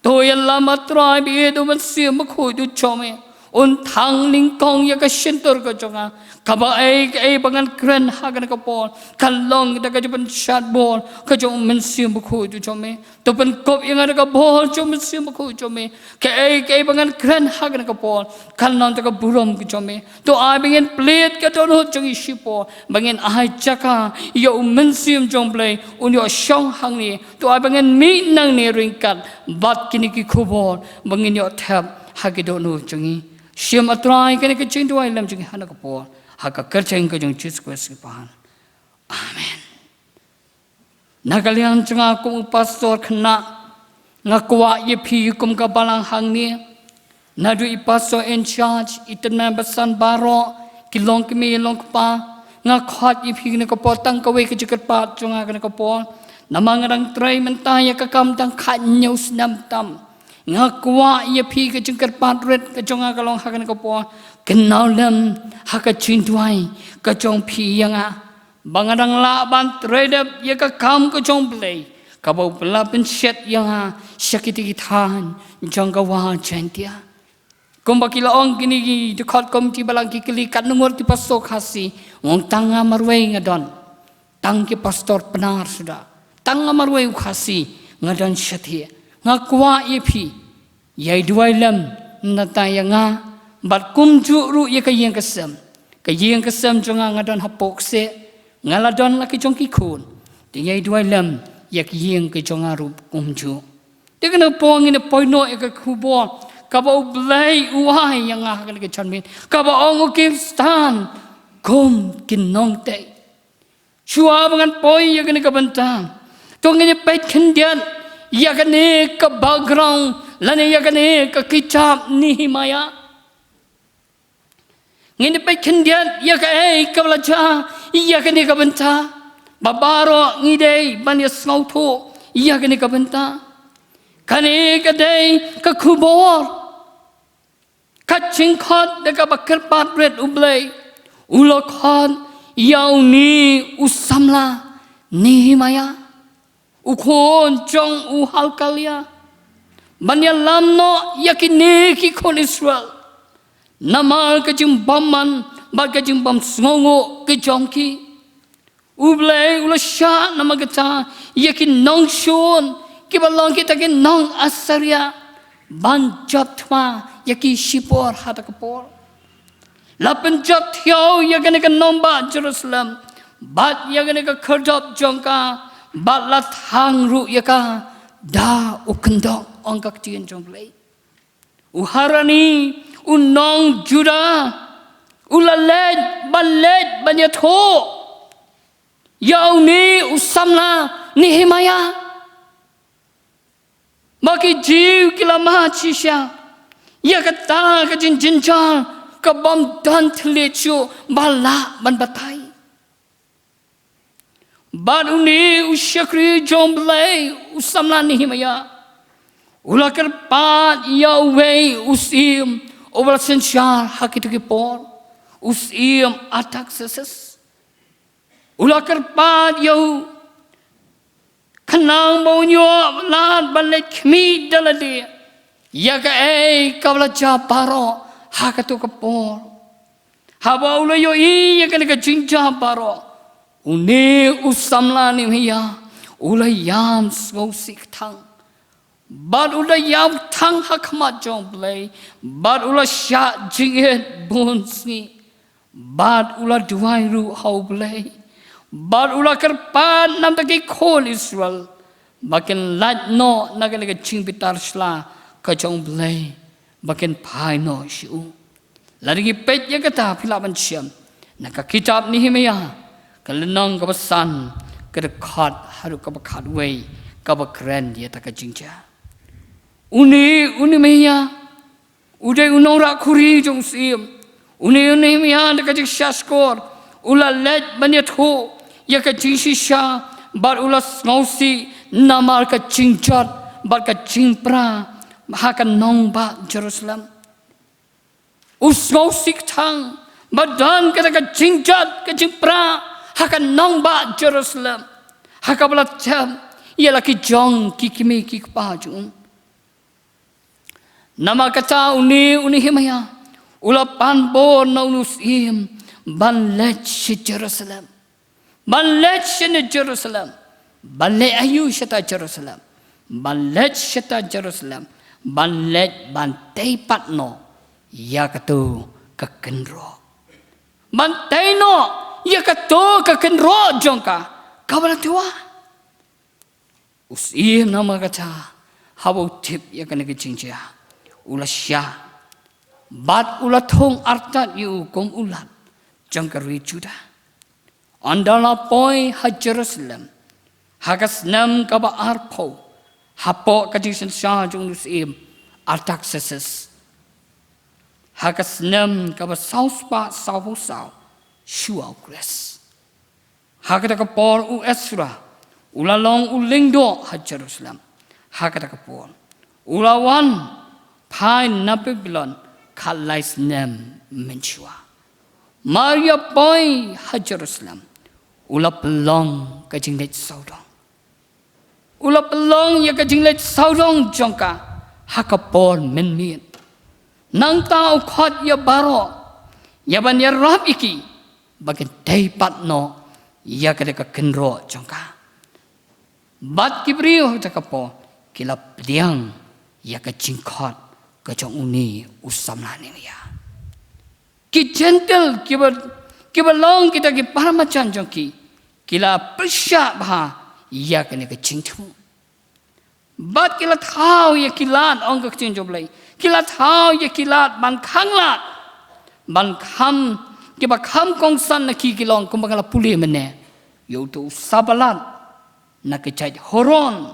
To ïalam A Trai baieit, U Mynsiem Bakhuid u jong me un thang nyngkong ïa ka shyntur ka jong nga. Kaba ei kaei ba ngan kren ha kane ka por kan long da ka jingpynshait bor ka jong U Mynsiem Bakhuid u jong me. To pynkup ïa nga da ka bor jong U Mynsiem Bakhuid u jong me. Kaei kaei ba ngan kren ha kane ka por kan long da ka burom ka jong me. To ai ba ngin plie ka dohnud jong ngi shipor, ba ngin ai jaka ïa U Mynsiem jong U Blei un ïoh shong hangne. To ai ba ngin mih nangne ryngkat bad kine ki khubor ba ngin ïoh thep ha ki dohnud jong ngi. Shim A Trai kane ka jingduwai lem jong ngi ha kane ka por, ha ka kyrteng ka jong U Jisu Khrist ngi pan. Amen. Na ka liang jong nga kum u pastor khynnah, nga kwah ïa phi kum ka balang hangne. Naduh i pastor in charge, i tymmen basan baroh, ki longkmie longkpa, nga khot ïa phi kane ka por tang kawei ka jingkyrpad jong nga kane ka por. Namar nga dang trei mynta ïa ka kam tang khathynñiew snem tam. Nga kwah ïa phi, ka jingkyrpad rit ka jong nga ka long ha kane ka por, kynmaw lem ha ka jingduwai ka jong phi ïa nga. Ba nga dang lah ban trei dep ïa ka kam ka jong U Blei, Kaba u la pynshet ïa nga sha kita ki thaiñ jong ka Wah Jaintia. Kumba ki la ong kine ki dkhot Committee Balang ki kylli katno ngut ki pastor Khasi, nga ong tang nga marwei nga don. Tang ki pastor Pnar suda. Tang nga marwei u Khasi nga don shathie. Nga kwah ïa phi ïai duwai lem nangta ïa nga bad kumjuh ruh ïa ka ïing ka sem. Ka ïing ka sem jong nga nga don hapoh kseh, nga la don la ki jong ki khun. Te ïai duwai lem ïa ka ïing ka jong nga ruh kumjuh. Te kane por ngin ïa poi noh ïa ka khubor kaba U Blei u ai ïa nga ha kane ka janmiet, kaba ong u Khristan kum ki nongtei. Shuwa ba ngan poi ïa kane ka bynta, to ngin ïa peit khyndiat ïa kane ka background lane ïa kane ka kitab Nehemiah. Ngin ïa peit khyndiat ïa kaei kaba la jia ïa kane ka bynta. Ba baroh ngi dei ban ïa sngewthuh ïa kane ka bynta. Kane ka dei ka khubor, ka jingkhot da kaba kyrpad rit U Blei. U la khot ïa une u samla Nehemiah, u khun jong u Halkalia, ban ïalam noh ïa kine ki khun Israel namar ka jingbymman bad ka jingbymsngewnguh ka jong ki. U Blei u la shah namar kata ïa ki nongshun kiba long kita ki nong Assyria ban jop thma ïa ki shipor ha kata ka por. La pynjop thiaw ïa kane ka nongbah Jerusalem bad ïa kane ka khyrdop jong ka, bad la thang ruh ïa ka da u kyndok, ong ka ktien jong U Blei. U Hanani, u nong Judah, u la leit ban leit ban ïathuh ïa une u samla Nehemiah. Ba ki Jiw ki la mad shisha ïa kata ka jingjynjar ka bym don thylliej shuh ba lah ban batai. Bad une u shakri jong U Blei, u samla Nehemiah, u la kyrpad ïa uwei u syiem uba la synshar ha kito ki por, u syiem Artaxerxes. U la kyrpad ïa u khnang ba un ïoh lad ban leit khmih da lade ïa kaei kaba la jia baroh ha kato ka por. Haba u la ïohi ïa kane ka jingjia baroh, une u samla Nehemiah u la ïam sngewsih kthang. Bad u la ïam kthang ha khmat jong U Blei, bad u la shah jingit bun sngi. Bad u la duwai ruh ha U Blei, bad u la kyrpad namar ki khun Israel ba kin lait noh na kane ka jingbitar shla ka jong U Blei, ba kin phai noh sha u. Lada ngi peit ïa kata, phi lah ban shem na ka kitab Nehemiah, ka lynnong kaba san, ka dkhot haduh kaba khatwei, kaba kren ïa kata ka jingjia. Une, une u Nehemiah, u dei u nongrah khuri jong u syiem. Une u Nehemiah da ka jingshahshkor u la leit ban ïathuh ïa ka jingshisha bad u la sngewsih namar ka jingjot bad ka jingpra ha ka nongbah Jerusalem. U sngewsih kthang ba don kata ka jingjot ka jingpra ha ka nongbah Jerusalem, ha kaba la tem ïa la ki jong ki kmie ki kpa jong u. Namar kata une u Nehemiah u la pan bor na une u syiem ban leit sha Jerusalem. Ban leit sha Jerusalem. Ban leit aïu shata Jerusalem? Ban leit shata Jerusalem, ban leit ban tei pat noh ïa kato ka kynroh. Ban tei noh ïa kato ka kynroh jong ka kaba la twa. U syiem namar kata, haba u tip ïa kane ka jingjia, u la shah bad u la thung artat ïa u kum u lat jong ka ri Judah. Ynda la poi ha Jerusalem ha ka snem kaba arphew hapoh ka jingsynshar jong une u syiem Artaxerxes, ha ka snem kaba saw spah sawphew saw shuwa u Khrist. Ha kata ka por u Esra u la long u lyngdoh ha Jerusalem. Ha kata ka por u la wan phai na Babilon khatlai snem mynshuwa. Mar ïa poi ha Jerusalem u la pynlong ka jingleit sawdong. U la pynlong ïa ka jingleit sawdong jong ka ha ka por mynmiet. Nangta u khot ïa baroh ïa ban ïarap ïa ki ba kin tei pat noh ïa kane ka kynroh jong ka. Bad ki briew ha kata ka por ki la pdiang ïa ka jingkhot ka jong une u samla Nehemiah. Ki Jentil kiba, kiba long kita ki paramarjan jong ki, ki la pyrshah bha ïa kane ka jingthmu. Bad ki la thaw ïa ki lad, ong ka ktien jong U Blei, ki la thaw ïa ki lad ban khang lad, ban kham, kiba kham kongsan na ki ki long kumba nga la pule mynne, ïa uto u Sanballat na ka jaid Horon,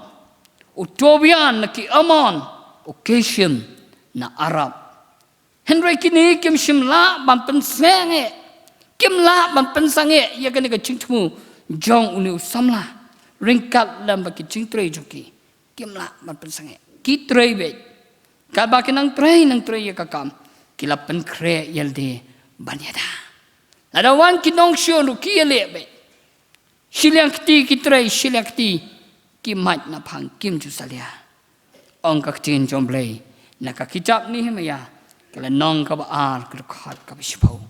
u Tobia na ki Ammon, u Geshem na Arab. Hynrei kine kim shym lah ban pynsangeh, kim lah ban pynsangeh ïa kane ka jingthmu jong une u samla, ryngkat lem bad ki jingtrei jong ki. Kim lah ban pynsangeh, ki trei beit. Katba ki nang trei, nang trei ïa ka kam, ki la pynkhreh ïalade ban ïada. Lada wan ki nongshun ruh ki ïaleh beit. Shiliang kti ki trei, shiliang kti ki mait naphang, kim ju salia. Ong ka ktien jong U Blei na ka kitab Nehemiah, ka lynnong kaba ar, ka dkhot kaba shiphew.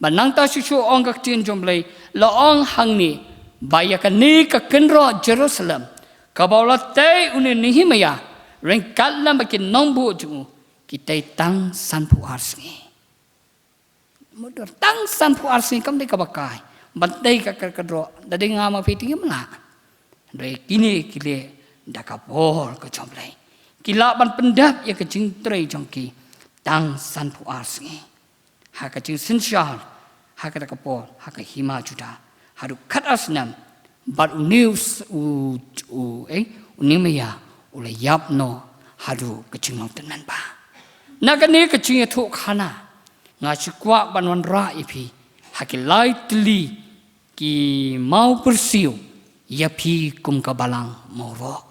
Bad nangta shuh shuh ong ka ktien jong U Blei, la ong hangne ba ïa kane ka kynroh Jerusalem kaba u la tei une u Nehemiah ryngkat lem bad ki nongbud jong u, ki tei tang sanphew ar sngi. Mutdur, tang sanphew ar sngi kam dei kaba kai ban tei ka, ka, ka kynroh, da dei nga ma phi te ngim lah. Hynrei kine ki leh da ka bor ka jong U Blei. Ki lah ban pyndep ïa ka jingtrei jong ki tang sanphew ar sngi. Ha ka jingsynshar ha kata ka por ha ka hima Judah, haduh khatar snem. Bad une u s-, u, u, eh, u Nehemiah u la ïap noh haduh ka jinglong tymmen ba. Na kane ka jingïathuhkhana, nga shu kwah ban wanrah ïa phi ha ki lai tylli ki mawpyrsiew ïa phi kum ka Balang Mawroh.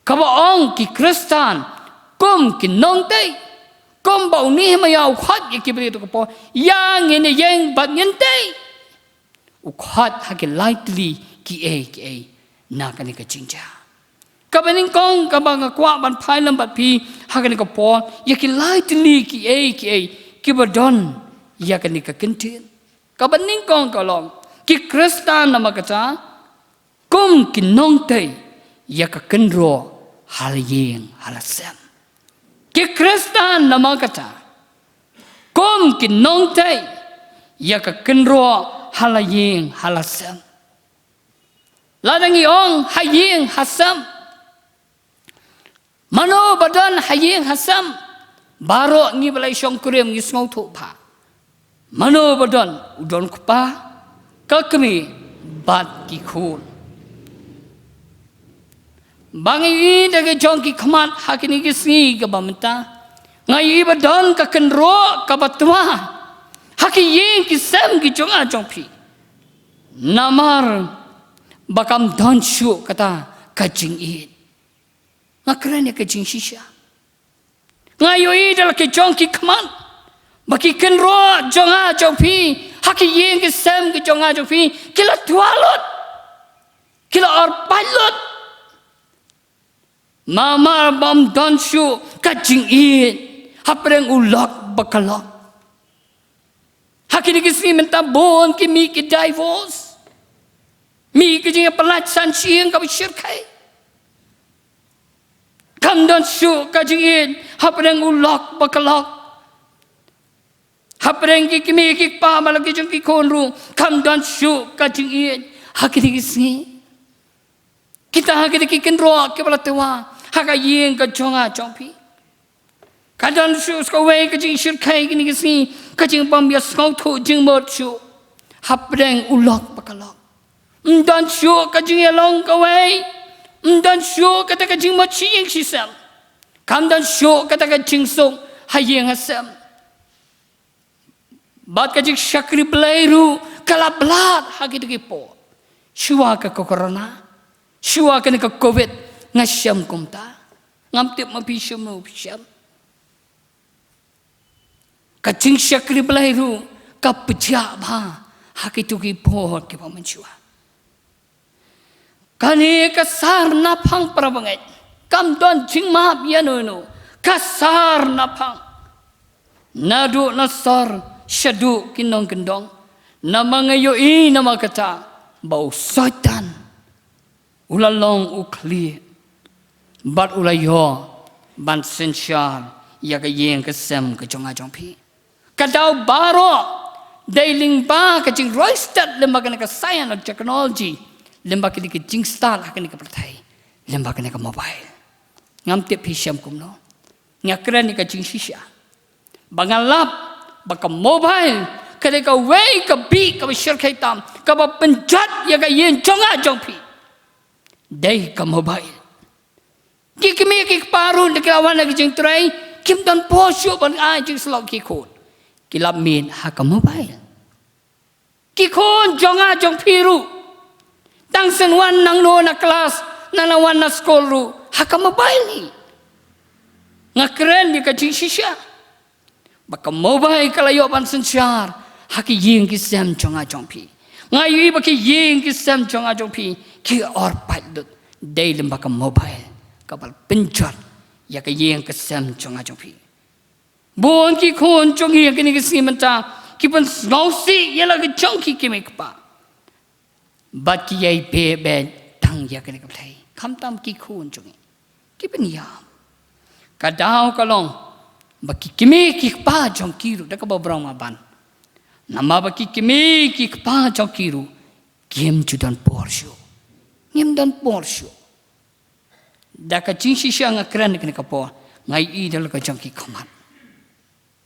Kaba ong ki Khristan kum ki nongtei, kumba u Nehemiah u khot ïa ki briew ha kata ka por, ïa ngin ïeng bad ngin tei. U khot ha ki lai tylli kiei kiei na kane ka jingjia. Kaba nyngkong kaba nga kwah ban phai lem bad phi ha kane ka por, ïa ki lai tylli kiei kiei kiba don ïa kane ka kyntien. Kaba nyngkong ka long, ki Khristan namar kata kum ki nongtei ïa ka kynroh ha la ïing ha la sem. Ki Khristan namar kata kum ki nongtei ïa ka kynroh ha la ïing ha la sem. Lada ngi ong ha ïing ha sem, mano ba don ha ïing ha sem? Baroh ngi ba la shongkurim ngi sngewthuh bha. Mano ba don? U don u kpa, ka kmie bad ki khun. Ba ngi ïohi da ki jong ki khmat ha kine ki sngi kaba mynta, nga ïohi ba don ka kynroh kaba twa ha ki ïing ki sem ki jong nga jong phi. Namar ba kam don shuh kata ka jingïeit. Nga kren ïa ka jingshisha. Nga ïohi da la ki jong ki khmat ba ki kynroh jong nga jong phi ha ki ïing ki sem ki jong nga jong phi ki la twa lut, ki la orpait lut. Namar bym don shuh ka jingïeit hapdeng u lok ba ka lok. Ha kine ki sngi mynta bun ki mih ki divorce, mih ki jingïapyllait san shying kaba shyrkhei. Kam don shuh ka jingïeit hapdeng u lok ba ka lok. Hapdeng ki kmie ki kpa bad la ki jong ki khun ruh kam don shuh ka jingïeit ha kine ki sngi. Kita ha kita ki kynroh kiba la twa ha ka ïing ka jong nga jong phi. Ka don shuh sa kawei ka jingshyrkhei kine ki sngi, ka jingbym ïasngewthuh jingmut shuh hapdeng u lok ba ka lok. Ym don shuh ka jingïalong kawei, ym don shuh kata ka jingmut shi ïing shi sem. Kam don shuh kata ka jingsuk ha ïing ha sem. Bad ka jingshakri Blei ruh ka la blad ha kito ki por. Shuwa ka, ka corona, shuwa kane ka covid, nga shem kumta. Ngam tip ma phi shem, ma phi shem. Ka jingshakri Blei ruh ka pjah bha ha kito ki por kiba mynshuwa. Kane ka sar naphang para bangeit. Kam don jingmap ïa no no. Ka sar naphang. Naduh na sor shaduh ki nongkyndong. Namar nga ïohi namar kata ba u Soitan u la long u khlieh bad u la ïoh ban synshar ïa ka ïing ka sem ka jong nga jong phi. Ka daw baroh dei lyngba ka jingroi stet lyngba kane ka science and technology, lyngba kine ka jingstad ha kane ka pyrthei, lyngba kane ka mobile. Ngam tip phi shem kumno. Nga kren ïa ka jingshisha ba nga lap ba ka mobile ka dei kawei ka bih kaba shyrkhei tam kaba pynjot ïa ka ïing jong nga jong phi. Dei ka mobile. Ki kmie ki kpa ruh da ki la wan na ka jingtrei kim don por shuh ban ai jingslok ki khun. Ki lap miet ha ka mobile. Ki khun jong nga jong phi ruh tang shen wan nangno na klas, nangno wan na skul ruh ha ka mobile hi. Nga kren ïa ka jingshisha ba ka mobile ka la ïoh ban synshar ha ki ïing ki sem jong nga jong phi. Nga ïohi ba ki ïing ki sem jong nga jong phi ki or paidut dei lyngba ka mobile kaba pynjot ïa ka ïing ka sem jong nga jong phi. Bun ki khun jong ngi ha kine ki sngi mynta ki pynsngewsih ïa la ka jong ki kmie kpa. Bad ki ïai beh beh tang ïa kane ka pyrthei. Khamtam ki khun jong ngi ki pynïap. Ka daw ka long ba ki kmie ki kpa jong ki ruh da kaba bro ma ban. Namar ba ki kmie ki kpa jong ki ruh kim ju don por shuh. Ngim don por shuh. Da ka jingshisha nga kren kane ka por nga ïohi da la ka jong ki khmat.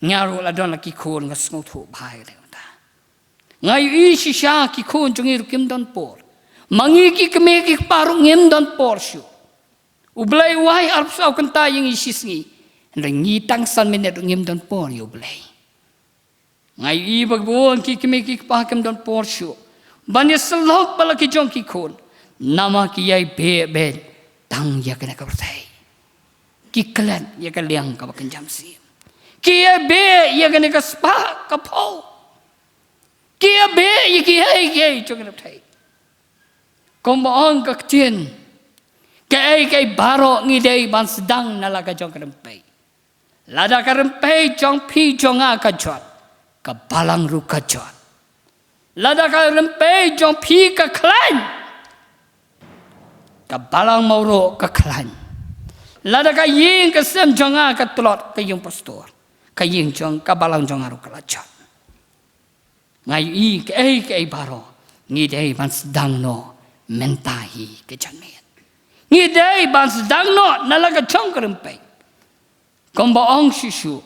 Nga ruh la don la ki khun nga sngewthuh bha ïa kata. Nga ïohi shisha ki khun jong ngi ruh kim don por. Ma ngi ki kmie ki kpa ruh ngim don por shuh. U Blei u ai arphew saw kynta ïa ngi shi sngi. Hynrei ngi tang san minit ruh ngim don por ïa U Blei. Nga ïohi ba bun ki kmie ki kpa kim don por shuh ban ïa syllok bad la ki jong ki khun. Namar ki ïai beh beh tang ïa kane ka pyrthei. Ki klet ïa ka liang kaba kynja mynsiem. Ki ïai beh ïa kane ka spah ka phew. Ki ïai beh ïa kiei kiei jong kane ka pyrthei. Kumba ong ka ktien, kaei kaei baroh ngi dei ban sdang na la ka jong ka rympei. Lada ka rympei jong phi jong nga ka jot, ka balang ruh ka jot. Lada ka rympei jong phi ka khlaiñ, ka balang mo ruh ka khlaiñ. Lada ka ïing ka sem jong nga ka tlot, ka ïing pastor, ka ïing jong, ka balang jong nga ruh ka la jot. Nga ïohi kaei kaei baroh ngi dei ban sdang noh mynta hi ka janmiet. Ngi dei ban sdang noh na la ka jong ka rympei. Kumba ong shuh shuh,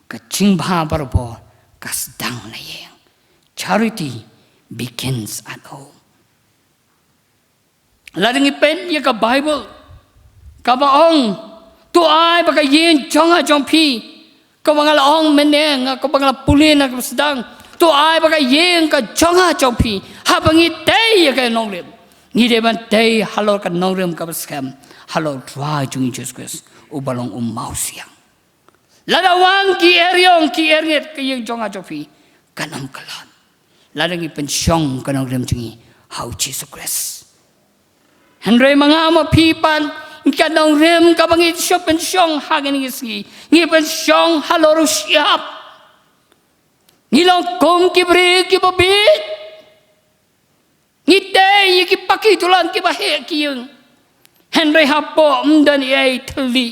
ka jingbha barabor ka sdang na ïing. Charity begins at home. Lada ngi peit ïa ka Bible kaba ong, to ai ba ka ïing jong nga jong phi, kaba nga la ong mynne, nga kaba nga la pule na kaba sdang, to ai ba ka ïing ka jong nga jong phi. Haba ngi tei ïa ka nongrim, ngi dei ban tei halor ka nongrim kaba skhem, halor u Trai jong ngi Jisu Khrist uba long u mawsiang. Lada wan ki eriong ki erngit ka ïing jong nga jong phi, kan ym khlad. Lada ngi pynshong ka nongrim jong ngi ha u Jisu Khrist. Hynrei ma nga ma phi pat, ka nongrim kaba ngi shu pynshong ha kine ki sngi, ngi pynshong halor u shyiap. Ngi long kum ki briew kiba bieit. Ngi tei ïa ki paki dulan kiba heh ki ïing. Hynrei hapoh ym don ei ei thylli.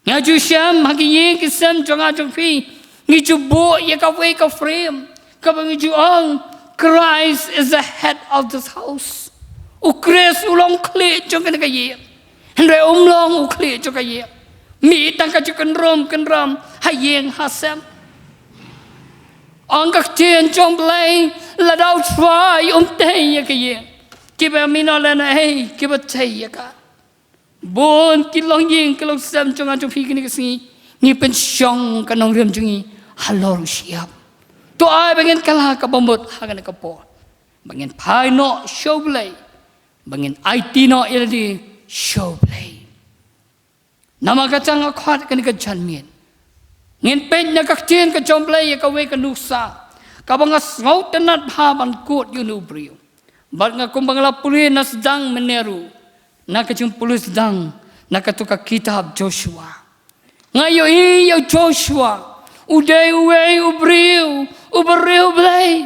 Nga ju shem ha ki ïing ki sem jong nga jong phi, ngi ju buh ïa kawei ka frame kaba ngi ju ong, Christ is the head of this house. U Khrist u long khlieh jong kane ka ïing. Hynrei um long u khlieh jong ka ïing. Mih tang ka jingkynrum kynram ha ïing ha sem. Ong ka ktien jong Blei, lada u Trai um tei ïa ka ïing, kiba mih noh lehnohei kiba tei ïa ka. Bun ki longïing ki longsem jong nga jong phi kine ki sngi, ngi pynshong ka nongrim jong ngi halor u shyiap. To ai ba ngin kylla kaba mut ha kane ka por, ba ngin phai noh sha u Blei, ba ngin aiti noh ïa lade sha u Blei. Namar kata nga khot kane ka janmiet, ngin peit na ka ktien ka jong Blei ïa kawei ka nuksa kaba nga sngewtynnat bha ban kut ïa une u briew. Bad nga kumba nga la pule na sdang mynne ruh, na ka jingpule sdang na katu ka kitab Joshua, nga ïohi ïa u Joshua u dei uwei u briew uba riewblei,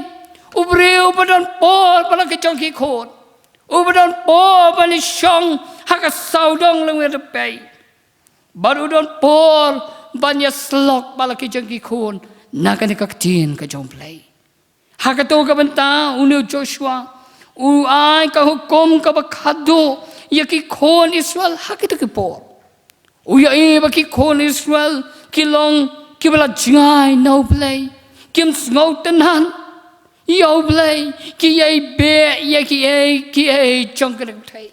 u briew uba don por ba la ka jong ki khun, uba don por ban ïashong ha ka sawdong lyngngoh pyrthei. Bad u don por ban ïasyllok bad la ki jong ki khun na kane ka ktien ka jong U Blei. Ha kato ka bynta une u Joshua u ai ka hukum kaba khadduh ïa ki khun Israel ha kito ki por. U ïohi ba ki khun Israel ki long kiba la jngai na U Blei, kim sngewtynnad ïa U Blei, ki ïai beh ïa kiei kiei jong kane ka pyrthei.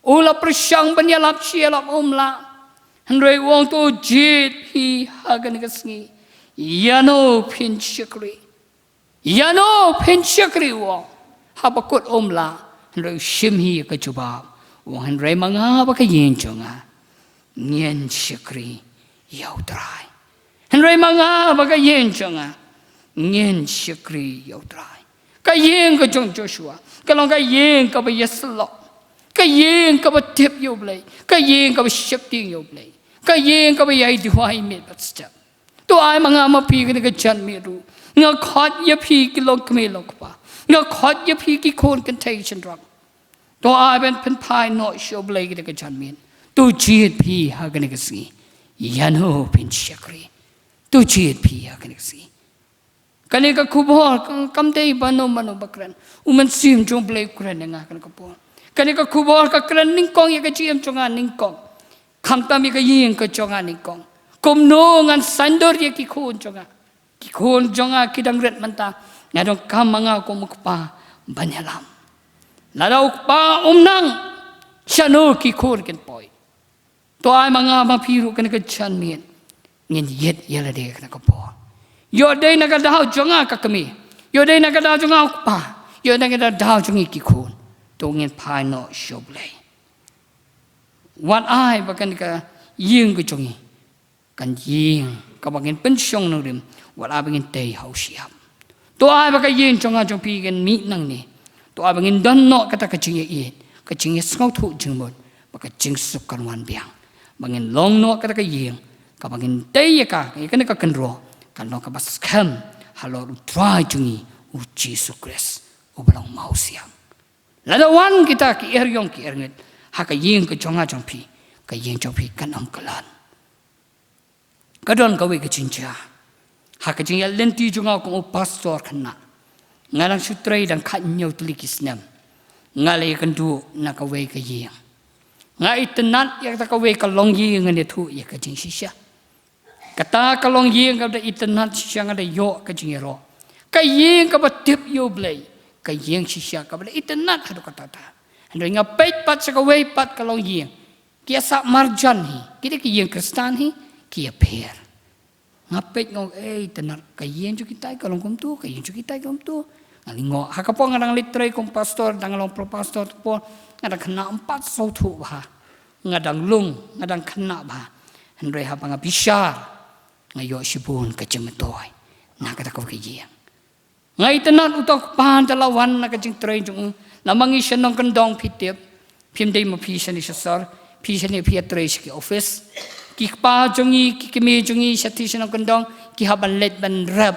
U la pyrshang ban ïalap shi ïalap um lah. Hynrei u ong, to jied phi ha kane ka sngi, ïano phin shakri? Ïano phin shakri, u ong. Haba kut um lah, hynrei u shim hi ka jubab, u ong, hynrei ma nga bad ka ïing jong nga, ngin shakri ïa U Trai. Hynrei ma nga bad ka ïing jong nga, ngin shakri ïa U Trai. Ka ïing ka jong Joshua ka long ka ïing kaba ïasyllok, ka ïing kaba tip ïa U Blei, ka ïing kaba sheptieng ïa U Blei, ka ïing kaba ïai duwai miet bad step. To ai ma nga ma phi kane ka janmiet ruh, nga khot ïa phi ki longkmie longkpa, nga khot ïa phi ki khun kynthei shynrang. To ai ban pynphai noh sha U Blei kane ka janmiet. To jied phi ha kane ka sngi, ïano phin shakri? To jied phi ha kane ka sngi. Kane ka khubor ka, kam dei ba no mano ba kren. U Mynsiem jong U Blei u kren ïa nga kane ka por. Kane ka khubor ka kren nyngkong ïa ka jingim jong nga nyngkong, khamtam ïa ka ïing ka jong nga nyngkong. Kumno ngan saiñdur ïa ki khun jong nga? Ki khun jong nga ki dang rit mynta. Nga donkam ma nga kum u kpa ban ïalam. Lada u kpa um nang, shano ki khun kin poi? To ai ma nga ma phi ruh kane ka janmiet ngin ïit ïa lade kane ka por. Ïoh dei na ka daw jong nga ka kmie, ïoh dei na ka daw jong nga u kpa, ïoh dei na ka daw jong ngi ki khun, to ngin phai noh sha U Blei. Wat ai ba kane ka ïing ka jong ngi kan ïing kaba ngin pynshong nongrim, wat ai ba ngin tei ha u shyiap. To ai ba ka ïing jong nga jong phi kan mih nangne. To ai ba ngin don noh kata ka jingïaieit, ka jingïasngewthuh jingmut, ba ka jingsuk kan wan biang. Ba ngin long noh kata ka ïing kaba ngin tei ïa ka, ïa kane ka kynroh kan long kaba skhem halor U Trai jong ngi U Jisu Khrist uba long mawsiang. Lada wan kita ki eriong ki erngit ha ka ïing ka jong nga jong phi, ka ïing jong phi kan ym kyllon. Ka don kawei ka jingjia ha ka jingïaid lynti jong nga kum u pastor khynnah. Nga dang shu trei dang khathynñiew tylli ki snem, nga la ïakynduh na kawei ka ïing. Nga itynnad ïa kata kawei ka longïing, ngan ïathuh ïa ka jingshisha. Kata ka longïing kaba da itynnad shisha, nga da ïoh ka jingïaroh. Ka ïing kaba tip ïa U Blei, ka ïing shisha kaba da itynnad haduh katta katta. Hynrei nga peit pat sha kawei pat ka longïing, ki ïasah marjan hi, ki dei ki ïing Khristan hi, ki ïapher. Nga peit nga ong, ei, tynnad, ka ïing jong kita ka long kumto, ka ïing jong kita ka long kumto. Nga lyngngoh, ha ka por nga dang leit trei kum pastor, dang long pro pastor, ka por nga dang khynnah, ym pat sngewthuh bha. Nga dang lung, nga dang khynnah bha. Hynrei haba nga bishar, nga ïoh shibun ka jingmyntoi na kata ka ïing. Nga itynnad uta u kpa hynda la wan na ka jingtrei jong u. Namar ngi sha nongkyndong, phi tip, phim dei ma phi shane sha sor, phi shane phi ïatrei sha ki office. Ki kpa jong ngi, ki kmie jong ngi shatei sha nongkyndong ki hap ban leit ban rep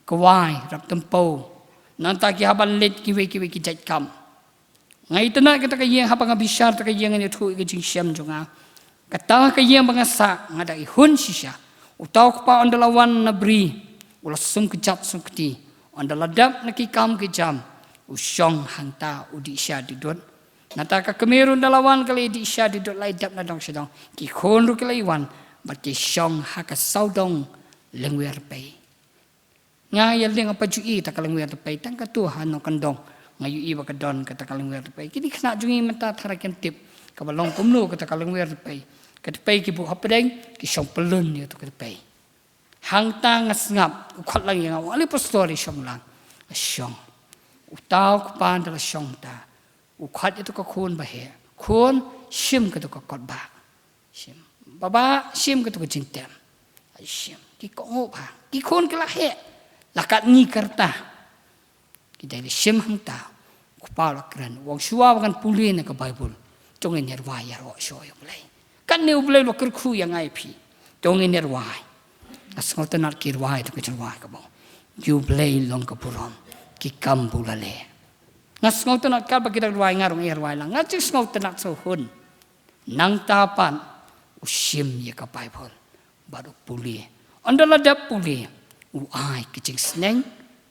kwai, rep tympew. Nangta ki hap ban leit kiwei kiwei ki jait kam. Nga itynnad kata ka ïing, haba nga bishar kata ka ïing, ngan ïathuh ïa ka jingshem jong nga. Kata ka ïing ba nga sah, nga dang ihun shisha. Uta u kpa ynda la wan na bri, u la sum kjat sum kti. Ynda la dep na ki kam ki jam, u shong hangta, u dih sha dih dud. Nangta ka kmie ruh ynda la wan ka la ïa dih sha dih dud, la ïa dep na dong sha dong. Ki khun ruh ki la ïa wan bad ki shong ha ka sawdong lyngwiar pei. Nga ïa lyngngoh pat, ju i ta ka lyngwiar pei, tang katto ha nongkyndong nga ju i ba ka don kata ka lyngwiar pei. Kine ki khynnah jong ngi mynta tharai kim tip kaba long kumno kata ka lyngwiar pei. Kata pei ki buh hapdeng, ki shong pyllun ïa kato kata pei. Hangta nga sngap, u khot lang ïa nga, u ong, ale pastor, i shong lang. Nga shong. Uta u kpa ynda la shong ta, u khot ïa kato ka khun ba heh, khun, shim kato ka kot bah. Shim. Baba, shim kato ka jingtem. Ai shim. Ki kohnguh bha. Ki khun ki la heh. La katni ka rta. Ïa dei la shim hangta, u kpa u la kren, u ong shuwa ba ngan pule na ka Baibl, to ngin ïa rwai ïaroh shuwa ïa U Blei. Katne U Blei u la kyrkhu ïa nga ïa phi, to ngin ïa rwai. Nga sngewtynnat ki rwai, to ki rwai ka bong. Ïa U Blei long ka burom, ki kam ba u la leh. Nga sngewtynnat katba ki da rwai nga ruh nga ïa rwai lang. Nga jingsngewtynnat shuh hun. Nangta pat u shim ïa ka Baibl bad u pule. Ynda la dep pule, u ai ka jingsneng,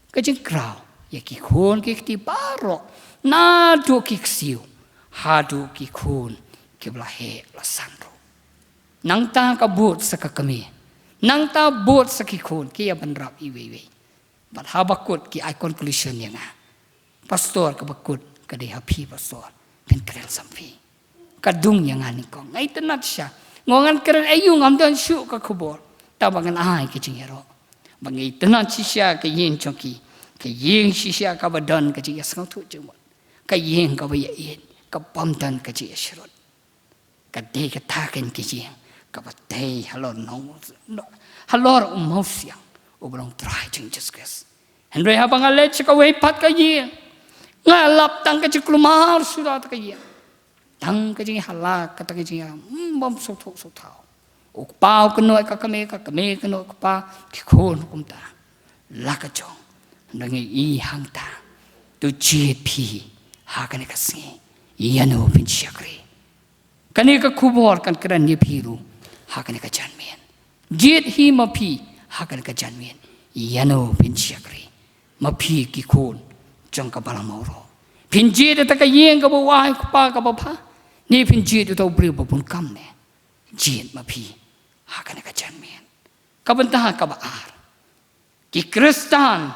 ka jingkraw ïa ki khun ki kti baroh, naduh ki ksiew haduh ki khun kiba la heh la san ruh. Nangta ka bud sa ka kmie, nangta bud sa ki khun, ki ïa bynrap iwei iwei. Bad haba kut ki ai conclusion ïa nga. Pastor, kaba kut ka dei ha phi, pastor. Phin kren sam phi. Ka dung ïa nga nyngkong. Nga itynnat shisha. Nga ong ngan kren aïu, ngam don shuh ka khubor. Tangba ngan ai ka jingïaroh. Ba nga itynnat shisha ka ïing jong ki. Ka ïing shisha kaba don ka jingïasngewthuh jingmut. Ka ïing kaba ïaieit, ka bym don ka jingïasyrut. Ka dei kata ka ïing ka ïing kaba tei halor nong, halor u mawsiang uba long Trai jong ngi Jisu Khrist. Hynrei haba nga leit sha kawei pat ka ïing, nga lap tang ka jingkulmar suda ta ka ïing. Tang ka jingïahala, ka tang ka jingïa, hmm, bym sngewthuh sngewthaw. U kpa u kynnoh ïa ka kmie, ka kmie kynnoh ïa u kpa, ki khun kumta. La ka jong, nang i hangta. To jied phi ha kane ka sngi, ïano phin shakri. Kane ka khubor kan kren ïa phi ruh ha kane ka janmiet. Jied hi ma phi ha kane ka janmiet, ïano phin shakri. Ma phi ki khun jong ka balang mawroh, phin jied ïa ta ka ïing kaba u ai u kpa kaba bha, ne phin jied ïa uta u briew ba bun kam ne? Jied ma phi ha kane ka janmiet. Ka bynta kaba ar, ki Khristan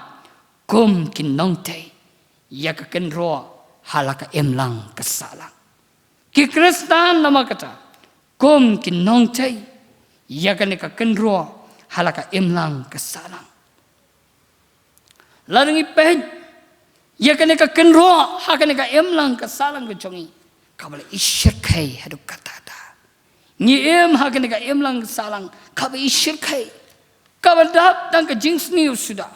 kum ki nongtei ïa ka kynroh ha la ka imlang ka sahlang. Ki Khristan namar kata kum ki nongtei ïa kane ka kynroh ha la ka imlang ka sahlang. Lada ngi peit ïa kane ka kynroh ha kane ka imlang ka sahlang ka jong ngi, kaba la ishyrkhei haduh katta katta. Ngi im ha kane ka imlang ka sahlang kaba ishyrkhei, kaba dap tang ka jingsniew suda.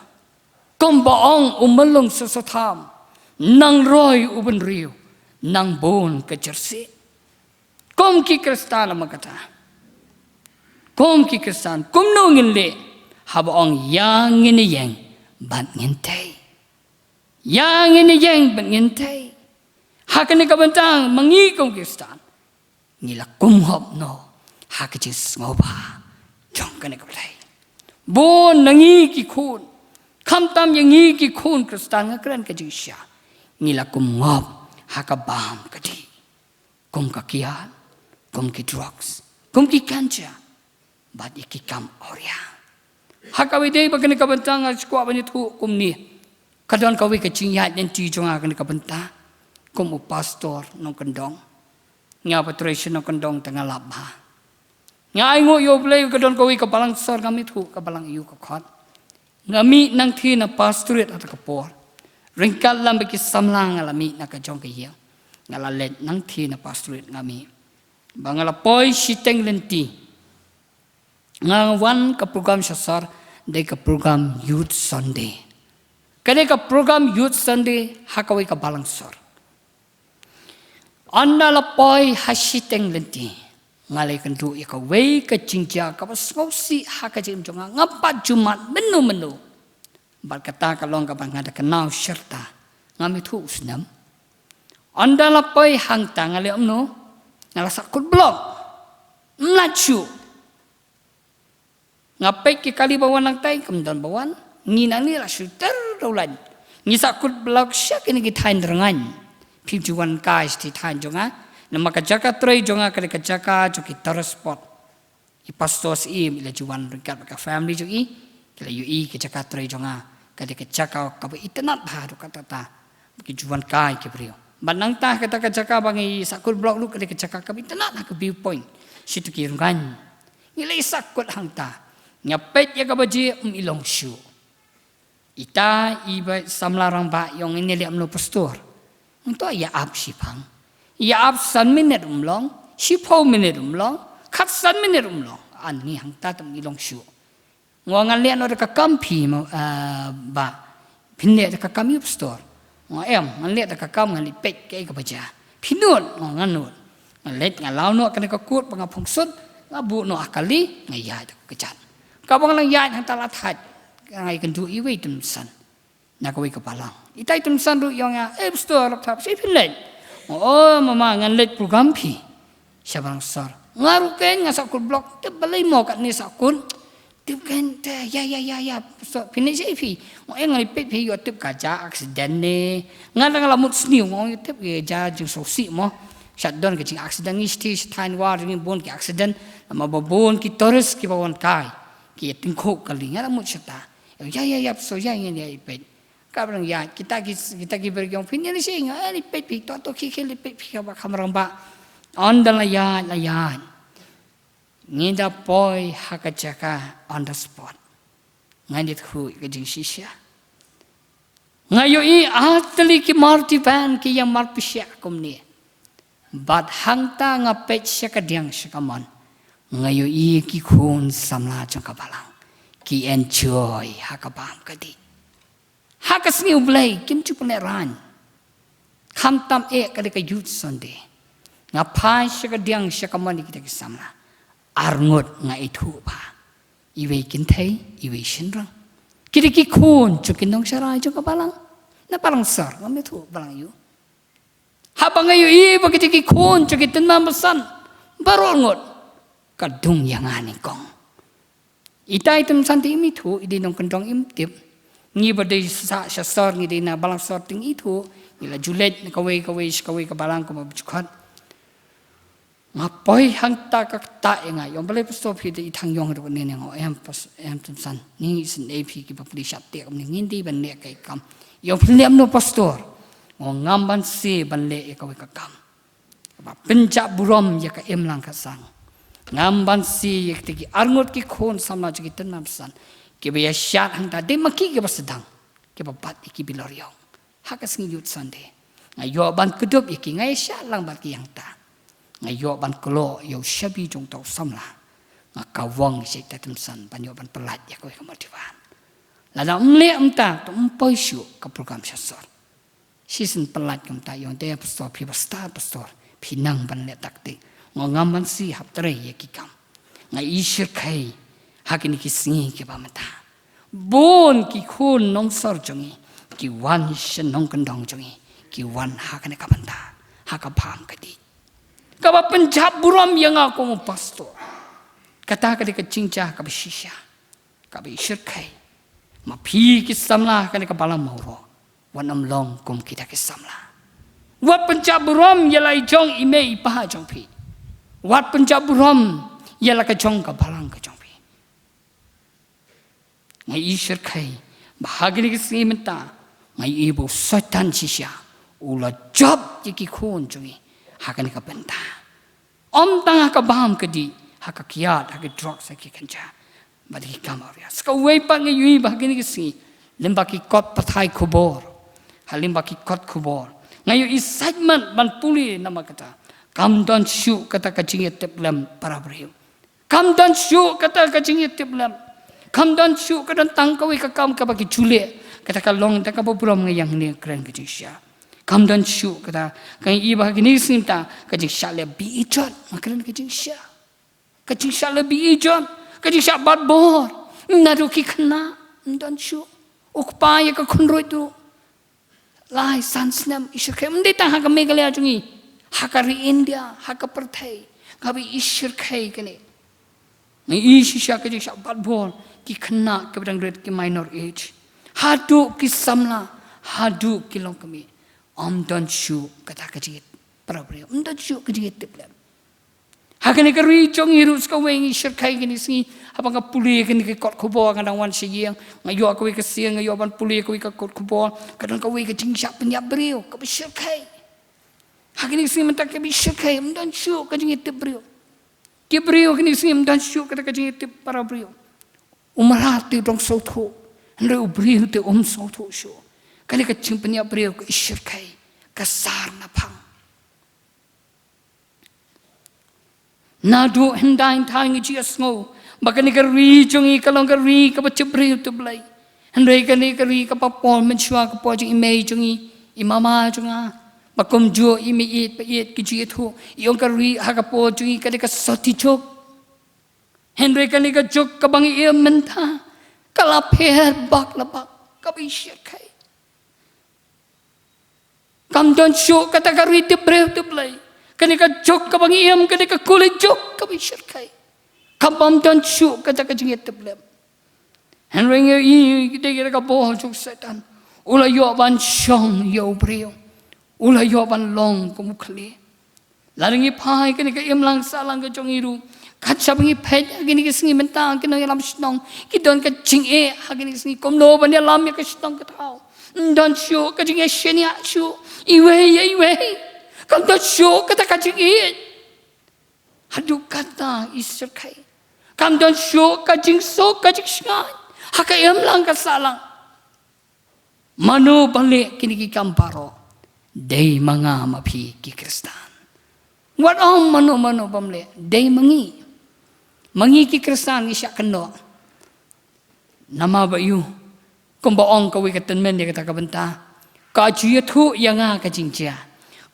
Kumba ong u Myllung Soso Tham, nang roi u bynriew, nang bun ka jyrsieh. Kum ki Khristan namar kata, kum ki Khristan, kumno ngin leh haba ong ïa ngin ïeng bad ngin tei? Ïa ngin ïeng bad ngin tei. Ha kane ka bynta ma ngi kum ki Khristan, ngi la kum ngop noh ha ka jingsngewbha jong kane ka Blei? Bun na ngi ki khun, khamtam ïa ngi ki khun Khristan, nga kren ka jingshisha, ngi la kum ngop ha ka bam ka dih, kum ka kiad, kum ki drugs, kum ki ganja, bad ïa ki kam awria. Ha kaba ïadei bad kane ka bynta nga sngewkwah ban ïathuh kumne. Ka don kawei ka jingïaid lynti jong nga kane ka bynta kum u pastor nongkyndong. Nga pat trei sha nongkyndong te nga lap bha. Nga ainguh ïa U Blei, ka don kawei ka balang sor, ngam ïathuh ka balang aïu ka khot. Nga mih nangthie na pastorate ha kata ka por. Ryngkat lem bad ki samla nga la mih na ka jong ka ïing. Nga la leit nangthie na pastorate, nga mih. Ba nga la poi shiteng lynti, nga wan ka program sha sor, dei ka program Youth Sunday. Ka dei ka program Youth Sunday ha kawei ka balang sor. Ynda la poi ha shiteng lynti, nga la ïakynduh ïa kawei ka jingjia kaba sngewsih ha ka jingim jong nga. Ngam pat ju mad mynno mynno. Bad kata ka long kaba nga da kynmaw shirta, ngam ïathuh u snem. Ynda la poi hangta nga leh kumno? Nga la sahkut block. Ym lah shuh. Nga peit ki kali ba wan nangtai, kam don ba wan. Ngi nangne la shu ter da u lain. Ngi sahkut block sha kine ki thaiñ rngaiñ. Phim ju wan kai sha ki thaiñ jong nga. Namar ka jaka trei jong nga ka dei ka jaka jong ki tourist spot. I pastor Syiem i la ju wan ryngkat bad ka family jong i, ki la ïohi ka jaka trei jong nga ka dei ka jaka kaba itynnad bha haduh katta katta. Ki ju wan kai ki briew. Bad nangta kata ka jaka ba ngi sahkut block ruh ka dei ka jaka kaba itynnad ha ka view point. Shi tu ki rngaiñ. Ngi la ïa sahkut hangta. Nga peit ïa ka baje, ym i long shuh. Ita i ba samla rangbah i ong, ngi leh kumno pastor? Ngi to ïa ap shiphang. Ïa ap san minit um long, shiphew minit um long, khatsan minit um long. Ani hangta tam i long shuh. Nga ong, ngan leh noh da ka kam phi mo, ah, bah. Phin leh da ka kam ïa u pastor. Nga em, ngan leh da ka kam, ngan leit peit kaei kaba jia. Phi nud? Nga, ngan nud. Nga leit, nga law noh kane ka kut ba nga phungsut, nga buh noh ha kali, nga ïaid da ka kjat. Kaba nga nang ïaid hangta la thait, nga ïakynduh iwei i tymmen san na kawei ka balang. Ita i tymmen san ruh ïa nga, "Eh, pastor, lap thap, shaei phi leit?" Nga, "Oh, mama, ngan leit program phi sha Balangsor." Nga ruh keiñ nga sahkut block, tip balei mo katne sahkut. Tip keiñ te, ïa, ïa, ïa, ïa, pastor, phi leit shaei phi? Nga, "Eh, ngan leit peit phi, ïoh tip ka jia accident ne." Nga dang la mut sniew, nga ong, "Ïoh tip ka jia jingsngewsih mo. Sha don ka jing accident ngi sha thaiñ war jong ngi bun ki accident, namar ba bun ki tourist kiba wan kai, ki ïatyngkhuh kali." Nga la mut shata. "Ïa, ïa, ïa, pastor, ïa, ngin ïa peit." Kaba nang ïaid, kita ki, kita ki briew ki ong, "Phin ïa leit shaei?" Nga, "Eh, leit peit phi, to, to, khie, khie, leit peit phi kaba kham rangbah." Ynda la ïaid, la ïaid, ngi da poi ha ka jaka on the spot. Nga ïathuh ka jingshisha. Nga ïohi artylli ki marti ban ki ïa mar pyrshah kumne. Bad hangta nga peit sha ka diang sha kamon, nga ïohi ki khun samla jong ka balang ki enjoy ha ka bam ka dih. Ha ka sngi U Blei kim ju pynlehrain. Khamtam eh ka dei ka Youth Sunday. Nga phai sha ka diang sha kamon ïa kita ki samla. Arngut nga ithuh ba iwei kynthei, iwei shynrang. Ki dei ki khun jong ki nongsharai jong ka balang. Na Balangsor, ngam ithuh balang aiu. Haba nga ïohi ba ki dei ki khun jong ki tymmen basan baroh ngut, ka dung ïa nga nyngkong. Ita i tymmen san te im ithuh, i dei nongkyndong im tip. Ngi ba dei sah sha sor, ngi dei na Balangsor te ngi ithuh. Ngi la ju leit na kawei kawei sha kawei ka balang kumba jukhat. Nga poi hangta ka ktah ïa nga, ong, "Balei pastor phi dei i thang ïong ruh ne?" Nga ong, "Em pas, em tymmen san, ngi isynei phi kiba pli sha te kam ne, ngin dei ban leh kaei kam." Ong, "Phi leh kumno pastor?" Nga ong, "Ngam banse ban leh ïa kawei ka kam kaba pynjah burom ïa ka imlang ka sang. Ngam banse ïa kita ki arngut ki khun samla jong ki tymmen basan kiba ïa shad hangta, dei ma ki kiba sdang, kiba bat ïa ki bilor ïong ha ka sngi Youth Sunday. Nga ïoh ban kdup ïa ki, nga ïa shad lang bad ki hangta. Nga ïoh ban kloi ïa u shabi jong uta u samla. Nga kawang sha ita i tymmen san ban ïoh ban pyllait ïa kawei ka marti ban. Lada ym leh kumta, to ym poi shuh ka program sha sor." Shisien pyllait kumta, ong, "Te pastor, phi ba stad pastor, phi nang ban leh taktik." Nga ong, "Ngam banse hap trei ïa ki kam. Nga i shyrkhei ha kine ki sngi kiba mynta. Bun ki khun nongsor jong ngi ki wan sha nongkyndong jong ngi, ki wan ha kane ka bynta, ha ka bam ka dih, kaba pynjah burom ïa nga kum u pastor." Kata ka dei ka jingjia kaba shisha, kaba i shyrkhei. Ma phi ki samla ha kane ka balang Mawroh, wat nym long kum kita ki samla. Wat pynjah burom ïa la i jong i mei i pa jong phi. Wat pynjah burom ïa la ka jong ka balang ka jong phi. Nga i shyrkhei ba ha kine ki sngi mynta, nga i ba u Soitan shisha u la jop ïa ki khun jong ngi ha kane ka bynta. Ym tang ha ka bam ka dih, ha ka kiad, ha ki drugs, ha ki ganja bad ki kam awria. Sa kawei pat nga ïohi ba ha kine ki sngi, lyngba ki kot pathai khubor, ha lyngba ki kot khubor, nga ïohi sait mat ban pule namar kata. Kam don shuh kata ka jingïatiplem para briew. Kam don shuh kata ka jingïatiplem. Kam don shuh, ka don tang kawei ka kam kaba ki ju leh, kata ka long tang kaba burom. Nga ïa ngin kren ka jingshisha. Kam don shuh kata, ka i ba ha kine ki sngi mynta ka jingshah leh beieit, nga kren ka jingshisha. Ka jingshah leh beieit, ka jingshah bat bor naduh ki khynnah, ym don shuh. U kpa ïa ka khunruit ruh, lai san snem i shyrkhei. Ym dei tang ha ka Meghalaya jong ngi, ha ka ri India, ha ka pyrthei, kaba i shyrkhei kane. Nga i shisha ka jingshah bat bor ki khynnah kiba dang rit, ki minor age, haduh ki samla, haduh ki longkmie. Ym don shuh kata ka jingïatiplem para briew, ym don shuh ka jingïatiplem. Ha kane ka ri jong ngi ruh sa kawei ngi shyrkhei kine ki sngi, haba nga pule kine ki kot khubor, nga dang wan sha ïing, nga ïoh kawei ka sien, nga ïoh ban pule kawei ka kot khubor, ka don kawei ka jingshah pynïap briew kaba shyrkhei. Ha kine ki sngi mynta kaba shyrkhei, ym don shuh ka jingïatip briew. Ki briew kine ki sngi ym don shuh kata ka jingïatip para briew. U mrad te u dang sngewthuh, hynrei u briew te um sngewthuh shuh. Kane ka jingpynïap briew ka i shyrkhei, ka sar na phang. Naduh hyndai thaw ngi ju ïasngew ba kane ka ri jong ngi ka long ka ri kaba tip briew tip Blei. Hynrei kane ka ri kaba poi mynshuwa ka poi jong i mei jong ngi, I mama jong nga, ba kumjuh i meiieid baieit ki jingïathuh, i ong ka ri ha ka por jong i ka dei ka soti juk. Hynrei kane ka juk kaba ngi im mynta, ka la pher bak la bak, kaba i shyrkhei. Kam don shuh kata ka ri tipbriew tipblei. Kane ka juk kaba ngi im, kane ka kuli juk kaba i shyrkhei. Kam bym don shuh kata ka jingïatiplem. Hynrei ngi ïohi, dei kata ka bor jong u Soitan. U la ïoh ban shong ïa u briew. U la ïoh ban long kum u khlieh. Lada ngi phai kane ka imlang sahlang ka jong ngi ruh, kat shaba ngi peit ha kine ki sngi mynta, ki nongïalam shnong ki don ka jingeh ha kine ki sngi, kumno ban ïalam ïa ka shnong ka thaw. Ym don shuh ka jingïashaniah shuh iwei ïa iwei. Kam don shuh kata ka jingeh. Haduh katta i shyrkhei. Kam don shuh ka jingsuk ka jingshngaiñ ha ka imlang ka sahlang. Mano ba leh kine ki kam baroh? Dei ma nga ma phi ki Khristan. Wat ong mano mano bym leh, dei ma ngi. Ma ngi ki Khristan ngi shah kynnoh. Namar ba ïoh, kumba ong kawei ka tymmen ïa kata ka bynta, ka ju ïathuh ïa nga ka jingjia.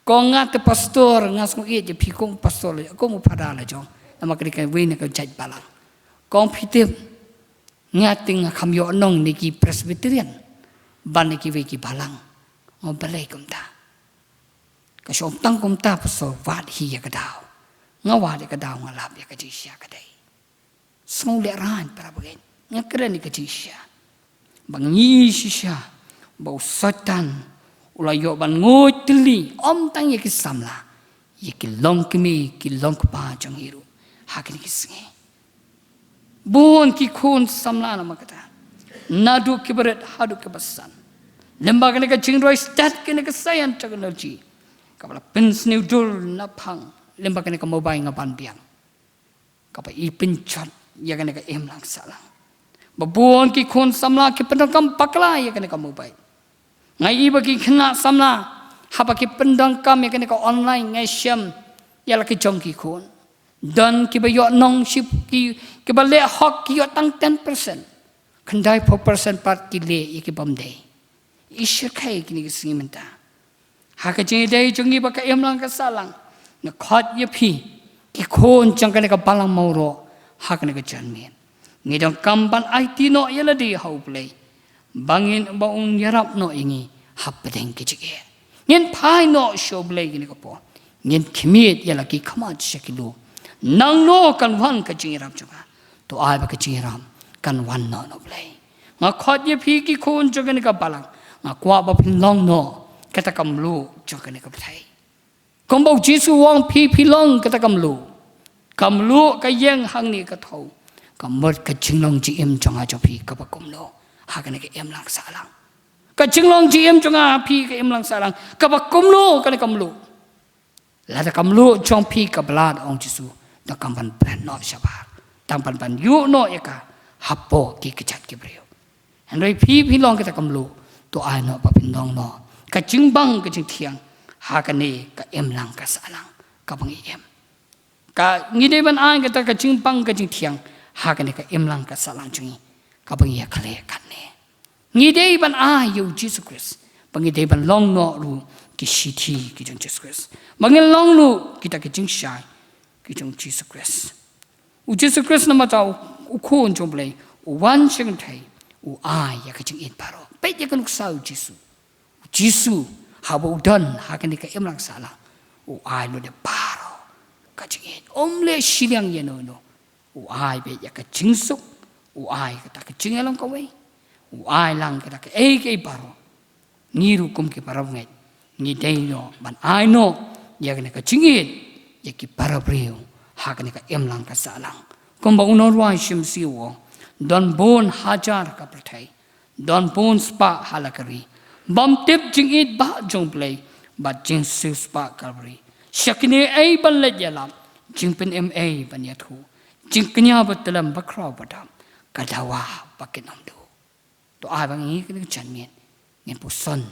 Ko nga te pastor, nga sngewieit ïa phi kum u pastor, kum u phadar la jong. Namar ka dei kawei na ka jait balang. Ko phi tip, nga te nga kham ïoh nong na ki Presbyterian bad na kiwei ki balang. Nga balei kumta? Ka shong tang kumta, pastor, wad hi ïa ka daw. Nga wad ïa ka daw, nga lap ïa ka jingshisha ka dei. Sngew lehraiñ para bangeit, nga kren ïa ka jingshisha. Ba ngi shisha ba u Soitan u la ïoh ban nguid tylli, ym tang ïa ki samla, ïa ki longkmie ki longkpa jong ngi ruh ha kine ki sngi. Bun ki khun samla namar kata, naduh kiba rit haduh kiba san. Lyngba kane ka jingroi stet kane ka science technology, kaba la pynsniew dur naphang lyngba kane ka mobile, nga ban biang, kaba i pynjot ïa kane ka imlang sahlang. Ba bun ki khun samla ki pyndonkam bakla ïa kane ka mobile. Nga i ba ki khynnah samla, haba ki pyndonkam ïa kane ka online, nga shem ïa la ki jong ki khun. Don kiba ïoh nong ship, ki, kiba leh hok ki ïoh tang ten percent. Khyndai phew percent pat ki leh ïa ki bym dei. I shyrkhei kine ki sngi mynta. Ha ka jingïadei jong ngi bad ka imlang ka sahlang, nga khot ïa phi ki khun jong kane ka balang Mawroh ha kane ka janmiet. Ngi donkam ban aiti noh ïa lade ha U Blei, ba ngin, ba un ïarap noh ïa ngi hapdeng ki jingeh. Ngin phai noh sha U Blei kine ka por. Ngin khmied ïa la ki khmat sha ki lum. Nangno kan wan ka jingïarap jong nga? To ai ba ka jingïarap kan wan noh na U Blei. Nga khot ïa phi ki khun jong kane ka balang, nga kwah ba phin long noh kata ka mluh jong kane ka pyrthei. Kumba U Jisu u ong, phi phi long kata ka mluh. Ka mluh ka ïeng hangne ka thaw. Ka mut ka jinglong jingim jong nga jong phi kaba kumno ha kane ka imlang sahlang? Ka jinglong jingim jong nga ha phi ka imlang sahlang kaba kumno kane ka mluh? Lada ka mluh jong phi ka blad, ong Jisu, donkam ban bret noh shabar, tang ban ban ïuh noh ïa ka hapoh ki kjat ki briew. Hynrei phi phi long kata ka mluh, to ai noh ba phin long noh ka jingbang ka jingthiang ha kane ka imlang ka sahlang kaba ngi im. Ka ngi dei ban ai kata ka jingbang ka jingthiang ha kane ka imlang ka sahlang jong ngi kaba ngi ïa khleh katne. Ngi dei ban ai ïa U Jisu Khrist, ba ngi dei ban long noh ruh ki shithi ki jong U Jisu Khrist, ba ngin long ruh kita ki jingshai ki jong U Jisu Khrist. U Jisu Khrist namar uta u Khun jong U Blei, u wan sha kynthei, u ai ïa ka jingïeit baroh. Peit ïa ka nuksa U Jisu. U Jisu, haba u don ha kane ka imlang sahlang, u ai lut ïa baroh ka jingïeit. Um leh shiliang ïano ïano. U ai beit ïa ka jingsuk, u ai kata ka jingïalong kawei, u ai lang kata kaei kaei baroh. Ngi ruh kum ki para bangeit, ngi dei noh ban ai noh ïa kane ka jingïeit ïa ki para briew ha kane ka imlang ka sahlang. Kumba u nongrwai Shemasi u ong, don bun hajar ha ka pyrthei, don bun spah ha la ka ri, bym tip jingïeit bah jong U Blei bad jingsiewspah Kalbari. Sha kine ei ban leit ïalap, jingpynim ei ban ïathuh, jingkñia ba tyllem ba khraw ba dap, ka dawa ba kin ym duh. To ai ba ngi kane ka janmiet ngin puson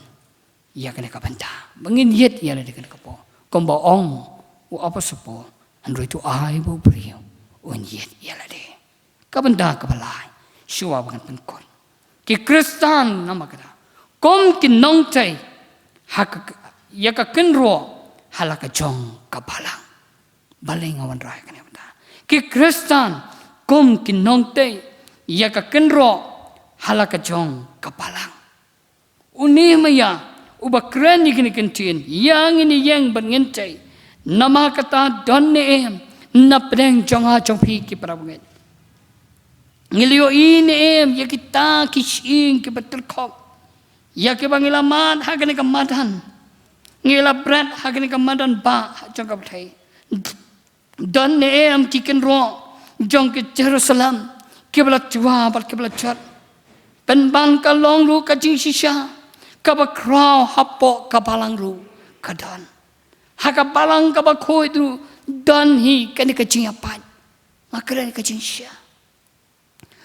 ïa kane ka bynta, ba ngin ïit ïa lade kane ka por. Kumba ong u Apostol Paul, hynrei to ai ba u briew un ïit ïa lade. Ka bynta kaba lai, shuwa ba ngan pynkut, ki Khristan namar kata, kum ki nongtrei, ha ka, ïa ka kynroh ha la ka jong ka balang. Balei nga wanrah ïa kane ka bynta? Ki Khristan kum ki nongtei ïa ka kynroh ha la ka jong ka balang. U Nehemiah uba kren ïa kine ki ktien, ïa ngin ïeng bad ngin tei. Namar kata don ne em na pdeng jong nga jong phi ki para bangeit? Ngi la ïohi ne em ïa kita ki shyieng kiba tyrkhong, ïa kiba ngi la mad ha kane ka madan, ngi la bret ha kane ka madan bah jong ka pyrthei? Don ne em ki kynroh jong ki Jerusalem kiba la twa bad kiba la jot? Pynban ka long ruh ka jingshisha kaba khraw hapoh ka balang ruh ka don. Ha ka balang kaba khuid ruh don hi kane ka jingïapait. Nga kren ka jingshisha.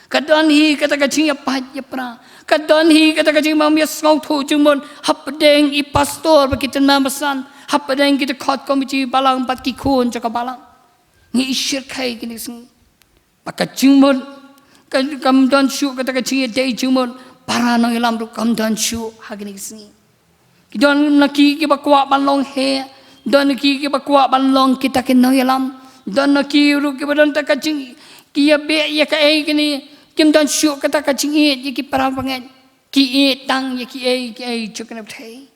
Ka don hi kata ka jingïapait ïapra. Ka don hi kata ka jingbym ïasngewthuh jingmut hapdeng i pastor bad ki tymmen basan, hapdeng ki dkhot komiti balang bad ki khun jong ka balang. Ngi i shyrkhei kine ki sngi. Ba ka jingmut ka, kam don shuh kata ka jingïadei jingmut para nongïalam ruh kam don shuh ha kine ki sngi. Ki don na ki kiba kwah ban long heh, don na ki kiba kwah ban long kita ki nongïalam, don na ki ruh kiba don ta ka jing, ki ïa beh ïa kaei kane, kim don shuh kata ka jingïeit ïa ki para bangeit, ki ïeit tang ïa kiei kiei jong kane ka pyrthei.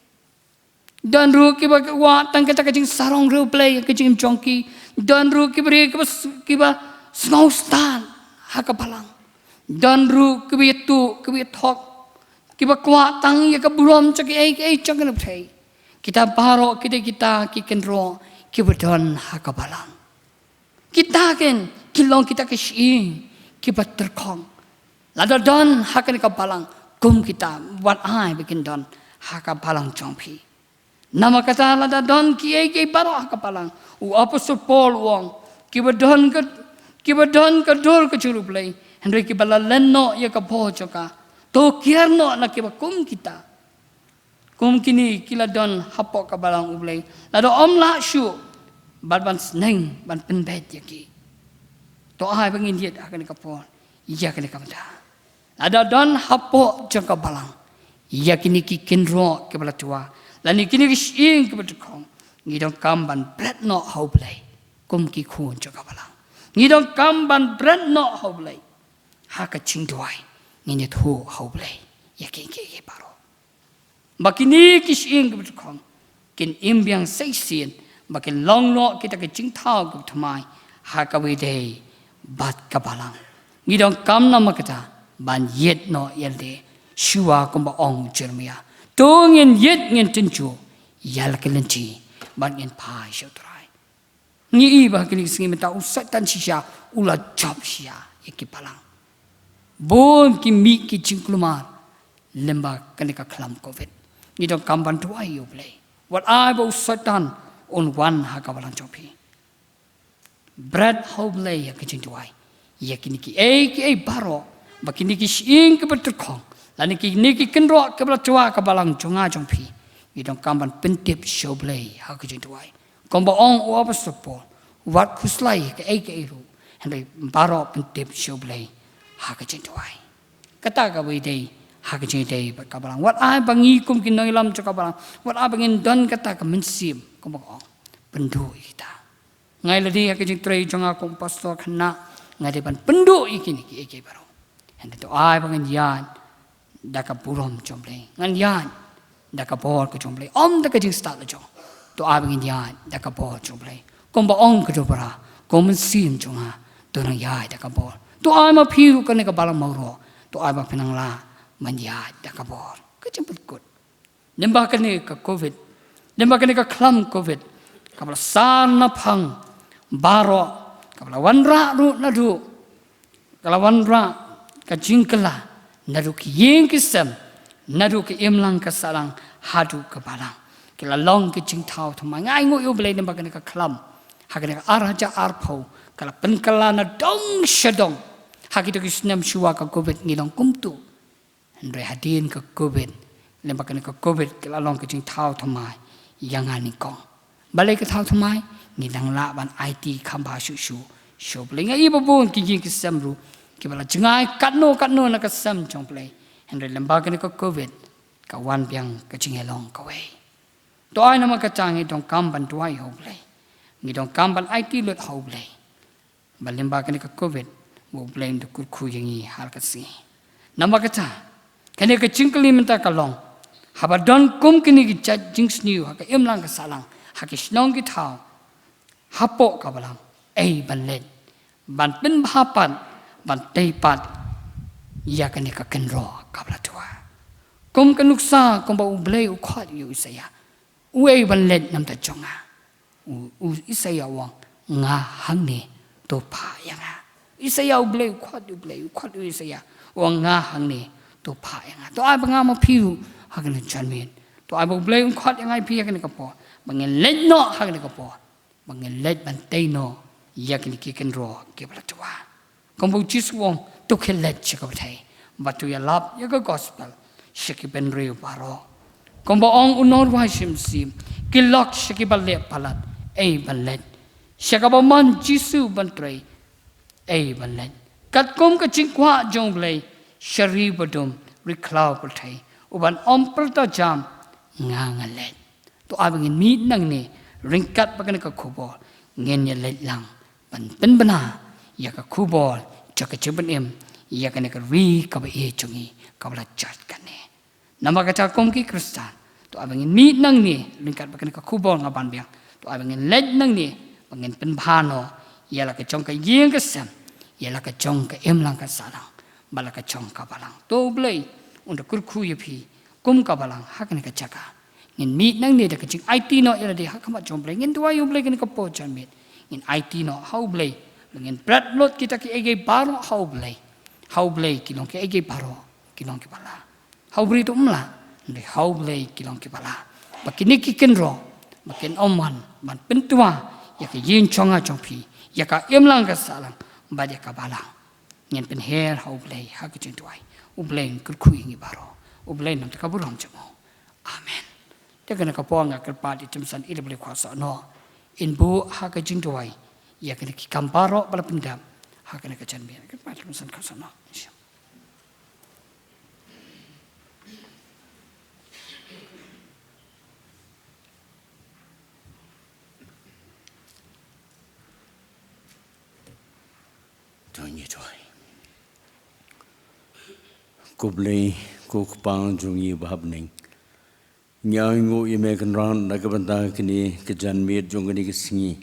Don ruh kiba kwah tang kata ka jingsarong riewblei ka jingim jong ki. Don ruh kiba ri kiba s-, kiba sngewstad ha ka balang. Don ruh kiba ïathuh kiba ïathok, kiba kwah tang ïa ka burom jong kiei kiei jong kane ka pyrthei. Kita baroh kita kita ki kynroh kiba don ha ka balang. Kita kin ki long kita ki shyieng kiba tyrkhong. Lada don ha kane ka balang kum kita, wat ai ba kin don ha ka balang jong phi. Namar kata lada don kiei kiei baroh ha ka balang, u apostol Paul u ong, kiba don ka, kiba don ka dur ka jong U Blei, hynrei kiba la len noh ïa ka bor jong ka, to kiar noh na kiba kum kita. Kum kine ki la don hapoh ka balang U Blei, lada ym lah shuh bad ban sneng ban pynbeit ïa ki. To ai ba ngin ïit ha kane ka por ïa kane ka bynta. Lada don hapoh jong ka balang ïa kine ki kynroh kiba la twa, lane kine ki shyieng kiba tyrkhong, ngi donkam ban bret noh ha U Blei kum ki khun jong ka balang. Ngi donkam ban bret noh ha U Blei ha ka jingduwai. Ngin ïathuh ha U Blei ïa kiei kiei baroh. Ba kine ki shyieng kiba tyrkhong kin im biang sa shisien, ba kin long noh kita ki jingthaw kiba thymmai ha kaba ïadei bad ka balang. Ngi donkam namar kata ban ïit noh ïalade, shuwa kumba ong u Jeremiah. To ngin ïit ngin tynjuh ïa la ki lynti bad ngin phai sha U Trai. Ngi i ba ha kine ki sngi mynta u Soitan shisha u la jop shisha ïa ki balang. Bun ki mih ki jingkulmar lyngba kane ka khlam Covid. Ngi donkam ban duwai ïa U Blei, wat ai ba u Soitan un wan ha ka balang jong phi. Bret ha U Blei ïa ka jingduwai ïa kine kiei kiei baroh, ba kine ki shyieng kiba tyrkhong, lane kine ki kynroh kiba la twa ha ka balang jong nga jong phi, ngi donkam ban pyntip sha U Blei ha ka jingduwai. Kumba ong u apostol Paul, wat khuslai kaei kaei ruh, hynrei baroh pyntip sha U Blei ha ka jingduwai. Kata kaba ïadei ha ka jingïadei bad ka balang. Wat ai ba ngi kum ki nongïalam jong ka balang, wat ai ba ngin don kata ka mynsiem kumba ong, pynduh ïa kita. Nga ïa lade ha ka jingtrei jong nga kum pastor khynnah, nga dei ban pynduh ïa kine kiei kiei baroh. Hynrei to ai ba ngan ïaid da ka burom jong U Blei, ngan ïaid da ka bor ka jong U Blei, ym da ka jingstad la jong. To ai ba ngin ïaid da ka bor jong U Blei. Kumba ong ka Duh Bara, ko mynsiem jong nga, to nang ïaid da ka bor. To ai ma phi ruh kane ka balang Mawroh, to ai ba phi nang lah ban ïaid da ka bor. Ka jingpynkut. Lyngba kane ka Covid, lyngba kane ka khlam Covid, kaba la sar naphang baroh, kaba la wanrah ruh naduh, ka la wanrah ka jingkylla naduh ki ïing ki sem, naduh ka imlang ka sahlang haduh ka balang. Ki la long ki jingthaw thymmai. Nga ainguh ïa U Blei lyngba kane ka khlam ha kane ka ar hajar arphew, ka la pynkylla na dong sha dong. Ha kito ki snem shuwa ka Covid ngi long kumtu. Hynrei hadien ka Covid, lyngba kane ka Covid ka la long ka jingthaw thymmai ïa nga nyngkong. Balei ka thaw thymmai? Ngi dang lah ban aiti kham bha shuh shuh sha U Blei. Nga i ba bun ki ïing ki sem ruh kiba la jngai katno katno na ka sem jong U Blei. Hynrei lyngba kane ka Covid ka wan biang ka jingïalong kawei. To ai namar kata ngi donkam ban duwai ha U Blei. Ngi donkam ban aiti lut ha U Blei. Ba lyngba kane ka covid, ba U Blei un da kyrkhu ïa ngi ha ka sngi. Namar kata, kane ka jingkylli mynta ka long, haba don kum kine ki jait jingsniew ha ka imlang ka sahlang, ha ki shnong ki thaw, hapoh ka balang, ei ban leit, ban pynbha pat, ban tei pat ïa kane ka kynroh kaba la twa. Kum ka nuksa kumba U Blei u khot ïa u Isaïah. Uei ban leit na bynta jong nga? U, u Isaïah u ong, nga hangne, to phah ïa nga. Isaïah, U Blei u khot, U Blei u khot ïa u Isaïah, u ong, nga hangne, to phah ïa nga. To ai ba nga ma phi ruh ha kane ka janmiet. To ai ba U Blei un khot ïa nga ïa phi ha kane ka por, ba ngin leit noh ha kane ka por, ba ngin leit ban tei noh ïa kine ki kynroh kiba la twa. Kumba u Jisu u ong, to khie leit sha ka pyrthei bad to ïalap ïa ka gospel sha ki bynriew baroh. Kumba ong u nongrwai shimet siem, ki lok sha kiba leh palat, ei ban leit. Sha kaba mon Jisu ban trei, ei ban leit. Katkum ka jingkwah jong U Blei, sha ri badum, ri khlaw pyrthei, u ban ym pyrta jam, nga ngan leit. To ai ba ngin mih nangne, ryngkat bad kane ka khubor, ngin ïa leit lang ban pynbna ïa ka khubor jong ka jingpynim ïa kane ka ri kaba ïeit jong ngi, kaba la jot kane. Namar kata kum ki Khristan, to ai ba ngin mih nangne, ryngkat bad kane ka khubor nga ban biang, to ai ba ngin leit nangne, ba ngin pynbha noh ïa la ka jong ka ïing ka sem, ïa la ka jong ka imlang ka sahlang, bad la ka jong ka balang. To U Blei un da kyrkhu ïa phi kum ka balang ha kane ka jaka. Ngin mih nangne da ka jingaiti noh ïa lade ha khmat jong U Blei. Ngin duwai ïa U Blei kane ka por janmiet. Ngin aiti noh ha U Blei. Ngin bret lut kita kiei kiei baroh ha U Blei. Ha U Blei ki long kiei kiei baroh ki long kiba la. Ha u briew to ym lah, hynrei ha U Blei ki long kiba la. Ba kine ki kynroh, ba kin ym wan ban pyntwa ïa ka ïing jong nga jong phi, ïa ka imlang ka sahlang, bad ïa ka balang. Ngin pynher ha U Blei ha ka jingduwai. U Blei un kyrkhu ïa ngi baroh. U Blei un ïoh ïa ka burom jong u. Amen. Te kane ka por nga kyrpad ïa i Jimson i da U Blei khot sah noh, in buh ha ka jingduwai ïa kine ki kam baroh ba la pyndep ha kane ka janmiet. Kyrpad ïa i Jimson khot sah noh. To ngin duwai. Ko Blei, ko Kpa jong ngi ba ha bneng, ngi ainguh ïa me Kynrad na ka bynta kane ka janmiet jong kane ka sngi,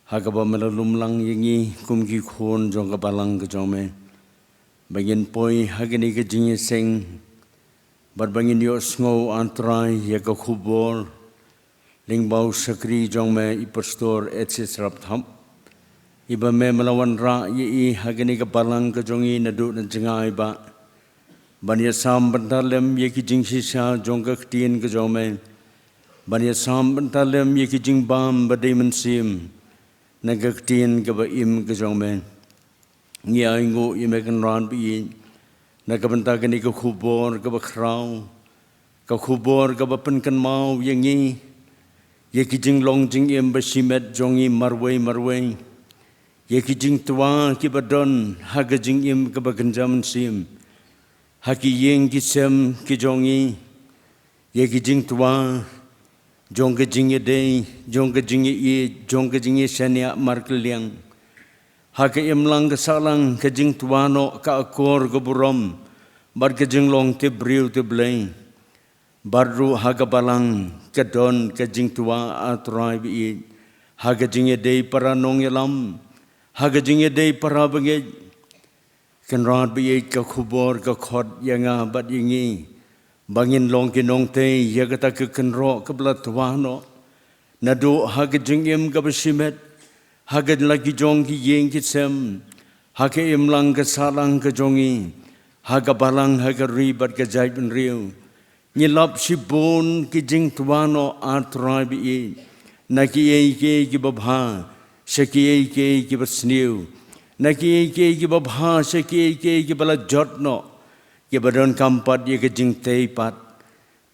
ha kaba me la lum lang ïa ngi kum ki khun jong ka balang ka jong me, ba ngin poi ha kane ka jingïaseng, bad ba ngin ïohsngew, A Trai, ïa ka khubor lyngba u shakri jong me, i Pastor H C Syrapthap, iba me, me la wanrah ïa i ha kane ka balang ka jong ngi naduh na jngai bah, ban ïasam bynta lem ïa ki jingshisha jong ka ktien ka jong me, ban ïasam bynta lem ïa ki jingbam ba dei mynsiem na ka ktien kaba im ka jong me. Ngi ainguh ïa me Kynrad ba ïeit na ka bynta kane ka khubor kaba khraw, ka khubor kaba pynkynmaw ïa ngi ïa ki jinglong jingim ba shimet jong ngi marwei marwei, ïa ki jingtwa kiba don ha ka jingim kaba kynja mynsiem, ha ki ïing ki sem ki jong ngi, ïa ki jingtwa jong ka jingïadei, jong ka jingïaieit, jong ka jingïashaniah markylliang. Ha ka imlang ka sahlang ka jingtwa noh ka akor ka burom bad ka jinglong tip briew tip Blei. Bad ruh ha ka balang ka don ka jingtwa, A Trai ba ïeit, ha ka jingïadei para nongïalam, ha ka jingïadei para bangeit. Kynrad ba ïeit, ka khubor ka khot ïa nga bad ïa ngi ba ngin long ki nongtei ïa kata ka kynroh kaba la twa noh, naduh ha ka jingim kaba shimet, ha ka la ki jong ki ïing ki sem, ha ka imlang ka sahlang ka jong ngi, ha ka balang, ha ka ri bad ka jaitbynriew. Ngi lap shibun ki jingtwa noh, A Trai ba ïeit, na kiei kiei kiba bha sha kiei kiei kiba sniew, na kiei kiei kiba bha sha kiei kiei kiba la jot noh, kiba donkam pat ïa ka jingtei pat.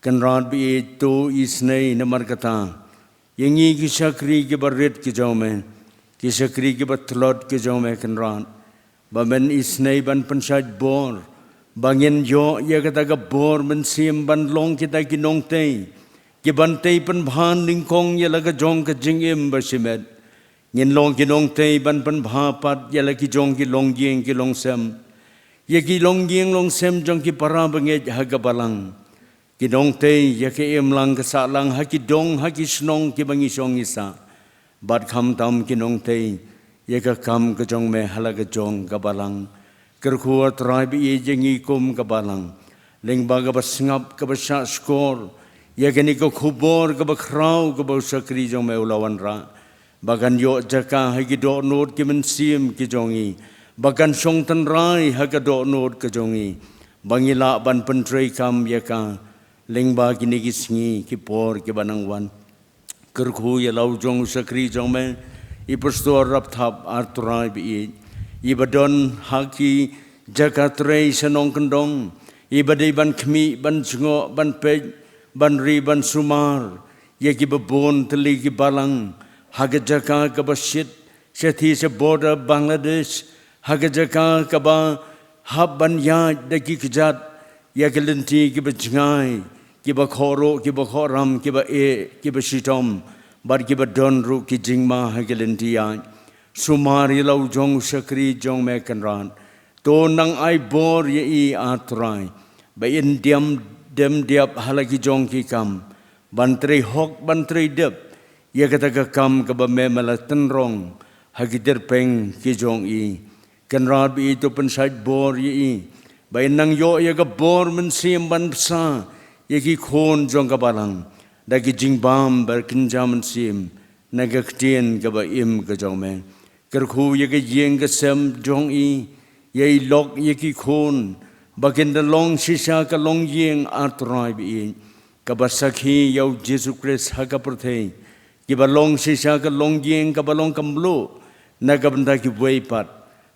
Kynrad ba ïeit, to isynei namar kata ïa ngi ki shakri kiba rit ki jong me, ki shakri kiba tlot ki jong me Kynrad, ba men isynei ban pynshait bor, ba ngin ïoh ïa kata ka bor mynsiem ban long kita ki nongtei Ïa ban tei pynbha nyngkong ïa la ka jong ka jingim ba shimet. Ngin long ki nongtei ban pynbha pat ïa la ki jong ki longïing ki longsem. Ïa ki longïing longsem jong ki para bangeit ha ka balang. Ki nongtei ïa ka imlang ka sahlang ha ki dong ha ki shnong kiba ngi shong ngi sah. Bad khamtam ki nongtei ïa ka kam ka jong me ha la ka jong ka balang. Kyrkhu A Trai ba ïeit ïa ngi kum ka balang. Lyngba kaba sngap kaba shahshkor ïa kane ka khubor kaba khraw kaba u shakri jong me u la wanrah. Ba kan ïoh jaka ha ki dohnud ki mynsiem ki jong ngi. Ba kan shong tynrai ha ka dohnud ka jong ngi. Ba ngi lah ban pyntreikam ïa ka lyngba kine ki sngi ki por kiba nang wan. Kyrkhu ïa la u jong u shakri jong me i Pastor Rapthap A Trai ba ïeit, iba don ha ki jaka trei sha nongkyndong, iba dei ban khmih ban jngoh ban peit ban ri ban sumar ïa kiba bun tylli ki balang ha ka jaka kaba shit shathie sha border Bangladesh, ha ka jaka kaba hap ban ïaid da ki kjat ïa ki lynti kiba jngai, kiba khohruh, kiba khohram, kiba eh, kiba shitom, bad kiba don ruh ki jingma ha ki lynti ïaid. Sumar ïa la u jong u shakri jong me Kynrad. To nang ai bor ïa i A Trai ba in dem dem diap ha la ki jong ki kam, ban trei hok ban trei dep ïa kata ka kam kaba me me la tynrong ha ki tyrpeng ki jong i. Kynrad ba i to pynshait bor ïa i ba in nang ïoh ïa ka bor mynsiem ban bsa ïa ki khun jong ka balang da ki jingbam ba kynja mynsiem na ka ktien kaba im ka jong me. Kyrkhu ïa ka ïing ka sem jong i, ïa i lok ïa ki khun ba kin da long shisha ka longïing A Trai ba i, kaba sakhi ïa u Jisu Khrist ha ka pyrthei, kiba long shisha ka longïing kaba long ka mluh na ka bynta kiwei pat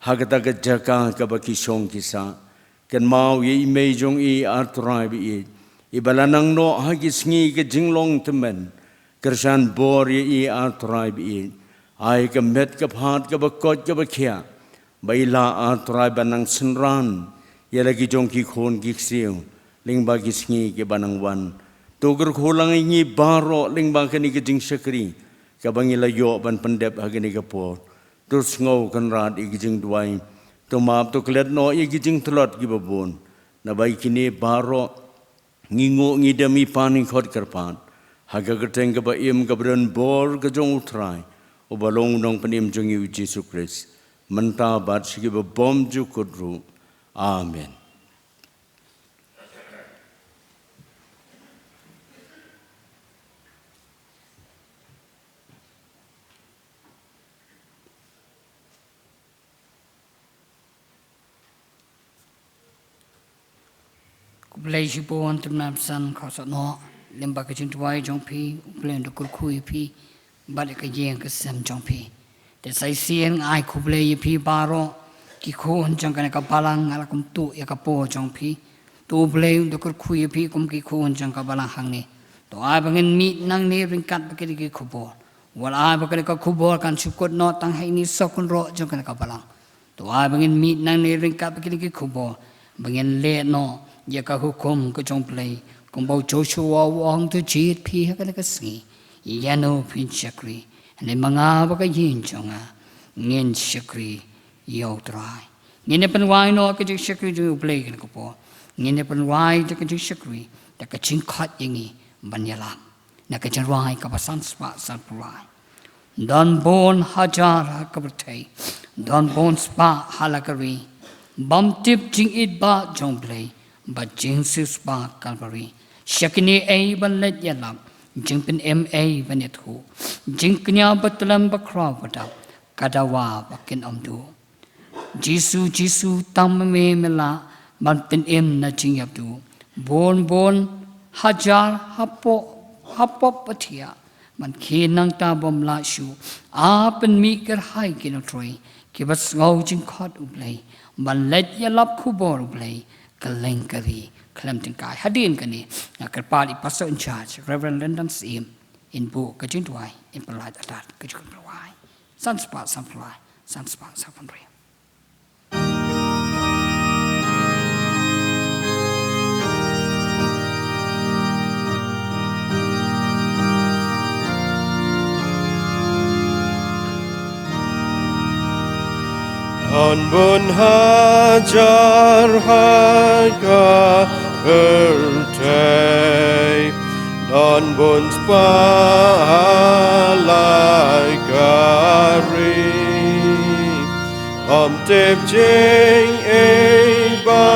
ha kata ka jaka kaba ki shong ki sah. Kynmaw ïa i mei jong i A Trai ba i, iba la nang noh ha ki sngi ka jinglong tymmen. Kyrshan bor ïa i A Trai ba i, ai ka met ka phad kaba koit kaba khiah ba i lah A Trai ban nang synran ïa la ki jong ki khun ki ksiew lyngba ki sngi kiba nang wan. To kyrkhu lang ïa ngi baroh lyngba kane ka jingshakri kaba ngi la ïoh ban pyndep ha kane ka por. To sngew Kynrad ïa ki jingduwai. To map to klet noh ïa ki jingtlot kiba bun. Naba ïa kine baroh ngi nguh ngi dem, ngi pan ngi khot kyrpad ha ka kyrteng kaba im kaba don bor ka jong u Trai uba long u Nongpynim jong ngi u Jisu Khrist, mynta bad sha kiba bymjukut ruh. Amen. Khublei shibun, te mynta san khaw sah noh lyngba ka jingduwai jong phi, U Blei un da kyrkhu ïa phi bad ïa ka ïing ka sem jong phi. Te sa shisien nga ai khublei ïa phi baroh ki khun jong kane ka balang, nga la kumtuh ïa ka por jong phi. To U Blei un da kyrkhu ïa phi kum ki khun jong ka balang hangne. To ai ba ngin mih nangne ryngkat bad kine ki khubor. Wat ai ba kane ka khubor kan shu kut noh tang ha ine i sohkynroh jong kane ka balang. To ai ba ngin mih nangne ryngkat bad kine ki khubor, ba ngin leh noh ïa ka hukum ka jong U Blei, kumba u Joshua u ong, to jied phi ha kane ka sngi ïano phin shakri. Hangne ma nga bad ka ïing jong nga ngin shakri ïa U Trai. Ngin ïa pynwai noh ka jingshakri jong U Blei kane ka por. Ngin ïa pynwai da ka jingshakri, da ka jingkhot ïa ngi ban ïalam na ka jingrwai kaba san spah san phew lai. Don bun hajar ha ka pyrthei, don bun spah ha la ka ri, bym tip jingit ba jong U Blei bad jingsiewspah Kalbari. Sha kine ei ban leit ïalap, jingpynim ei ban ïathuh, jingkñia ba tlem ba khraw ba dap, ka dawa ba kin ym duh. Jisu, Jisu, tang ma me me lah ban pynim na jingïap duh. Bun bun hajar hapoh, hapoh pathiah ban khie nangta bym lah shuh. A pynmih kyrhai ki nongtrei kiba sngew jingkhot U Blei ban leit ïalap khubor U Blei kylleng ka ri khlem tyngkai. Hadien kane nga kyrpad ïa i Pastor in charge, Reverend Lyndon Syiem, in buh ka jingduwai, in pynlait atat ka jingpynduwai. San spah san phew lai, san spah san phew hynriew. Don bun hajar ha ka pyrthei, don bun spah ha la ka ri. Ym tip jingïeit ba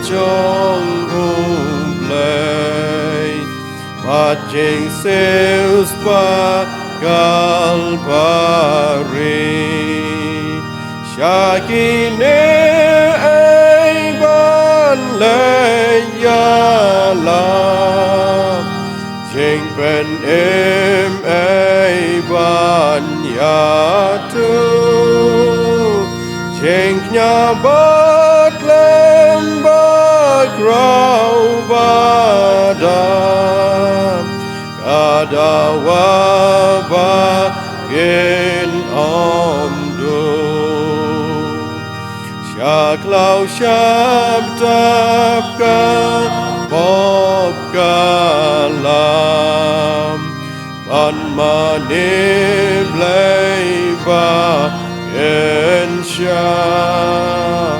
jong U Blei, bad jingsiew spah Kalbari. Sha kine ei ban leit ïalap, jingpynim ei ban ïathuh, jingkñia ba khlem ba khraw ba dap, ka dawa ba kin ym duh. Sha khlaw sha btap ka pop ka lam, ban mane Blei ba kin shah,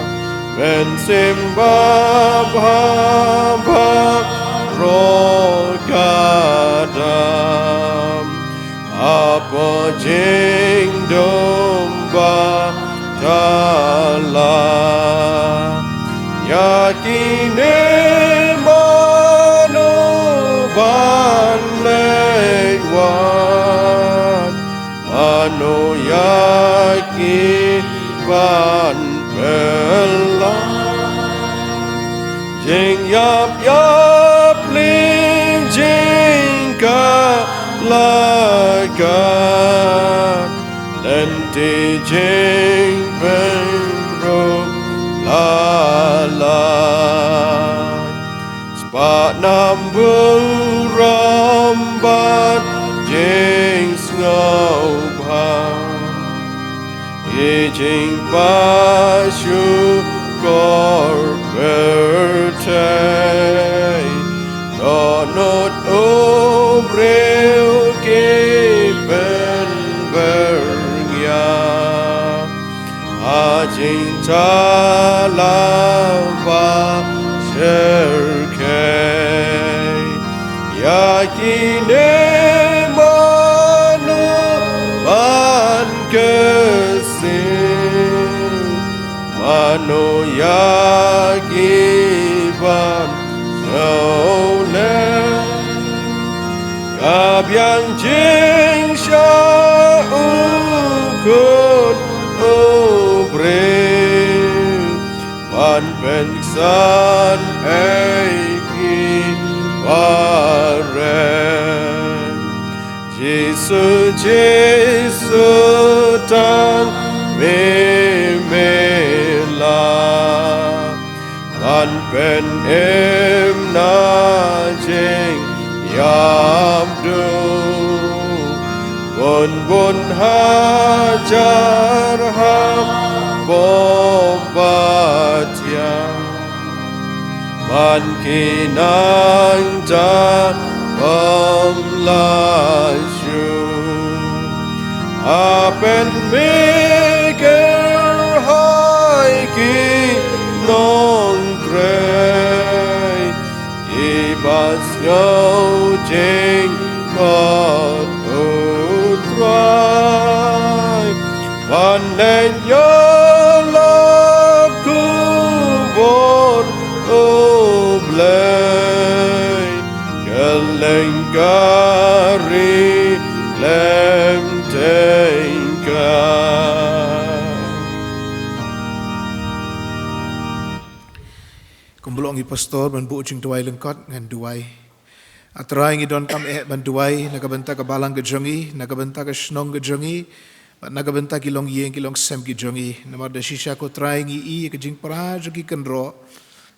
mynsiem ba bha baroh ka dap, hapoh jingdum ba thala. Ïa kine mano ban leit wad, mano ïa ki ban pynlait? Jingïap ïapli, jingkhlaiñ khlaiñ, lynti jingpynrung la lait. Spah nam burom bad jingsngewbha, ki jingpynshukor pyrthei, dohnud u briew ki pynbyrngia ha jingthala ba shyrkhei. Ïa kine mano ban kyrsiew, mano ïa ki ban sngewlem? Ka biang jingshisha u Khun u briew, ban pynksan ei ki ba rem. Jisu, Jisu, tang me me lah, ban pynim na jingïap duh. Bun bun hajar hapoh ba thiang, ban ki nang da bym la shuh. Hapdeng me kyrhai ki nongtrei, ki ba sngew jingkhot U Trai, ban leit ïalap khubor U Blei kylleng ka ri khlem tyngkai. Kumba la ong i pastor, ban buh jingduwai lyngkot, ngan duwai. A Trai, ngi donkam eh ban duwai na ka bynta ka balang ka jong ngi, na ka bynta ka shnong ka jong ngi, bad na ka bynta ki longïing ki longsem ki jong ngi. Namar da shisha, ko Trai, ngi i ïa ka jingpra jong ki kynroh,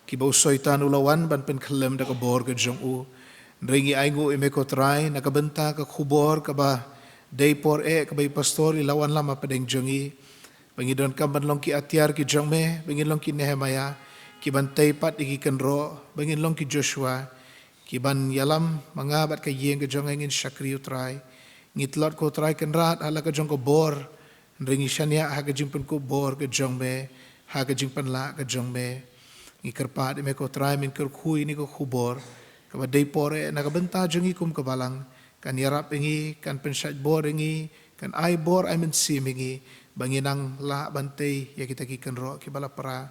kiba u Soitan u la wan ban pynkhyllem da ka bor ka jong u. Hynrei ngi ainguh ïa me, ko Trai, na ka bynta ka khubor kaba dei por eh, kaba i pastor i la wanlam hapdeng jong ngi, ba ngi donkam ban long ki atiar ki jong me, ba ngin long ki Nehemiah, ki ban tei pat ïa ki kynroh, ba ngin long ki Joshua, ki ban ïalam ma nga bad ka ïing ka jong nga ngin shakri, U Trai. Ngi tlot, ko Trai, Kynrad, ha la ka jong ka bor, Hynrei ngi shaniah ha ka jingpynkup bor ka jong me, ha ka jingpynlah ka jong me. Ngi kyrpad ïa me ko Trai, men kyrkhu ïa kane ka khubor kaba dei por eh na ka bynta jong ngi kum ka balang, kan ïarap ïa ngi, kan pynshait bor ïa ngi, kan ai bor ai mynsiem ïa ngi ba ngin nang lah ban tei ïa kita ki kynroh kiba la pra.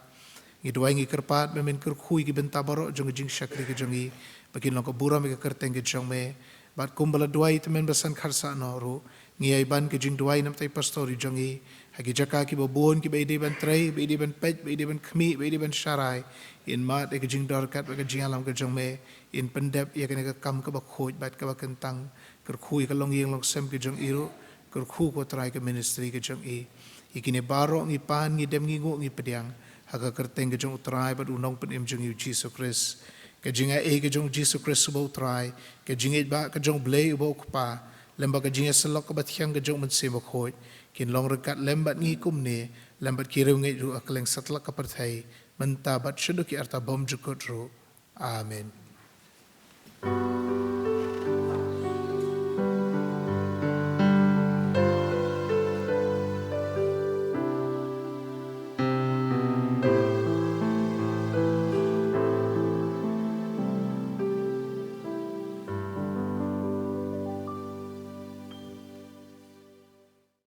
Ngi duwai, ngi kyrpad ba men kyrkhu ïa ki bynta baroh jong ka jingshakri ka jong ngi ba kin long ka burom ïa ka kyrteng ka jong me. Bad kumba la duwai ïa i tymmen basan Kharsahnoh ruh, ngi ai ban ka jingduwai na ka bynta i pastor jong ngi ha ki jaka kiba bun kiba i dei ban trei, ba i dei ban peit, ba i dei ban khmih, ba i dei ban sharai. In mad ïa ka jingdor katba ka jingïalam ka jong me, in pyndep ïa kane ka kam kaba khuid bad kaba kyntang. Kyrkhu ïa ka longïing longsem ka jong i ruh, kyrkhu ko Trai ka ministry ka jong i. Ïa kine baroh ngi pan, ngi dem, ngi nguh, ngi pdiang ha ka kyrteng ka jong u Trai bad u Nongpynim jong ngi u Jisu Khrist. Ka jingaiei ka jong u Jisu Khrist uba u Trai, ka jingïeit ba ka jong u Blei uba u Kpa, lem bad ka jingïasyllok kaba thiang ka jong u Mynsiem Bakhuid, kin long ryngkat lem bad ngi kumne, lem bad ki riewngeit ruh ha kylleng satlak ka pyrthei, mynta bad shaduh ki arta bymjukut ruh. Amen.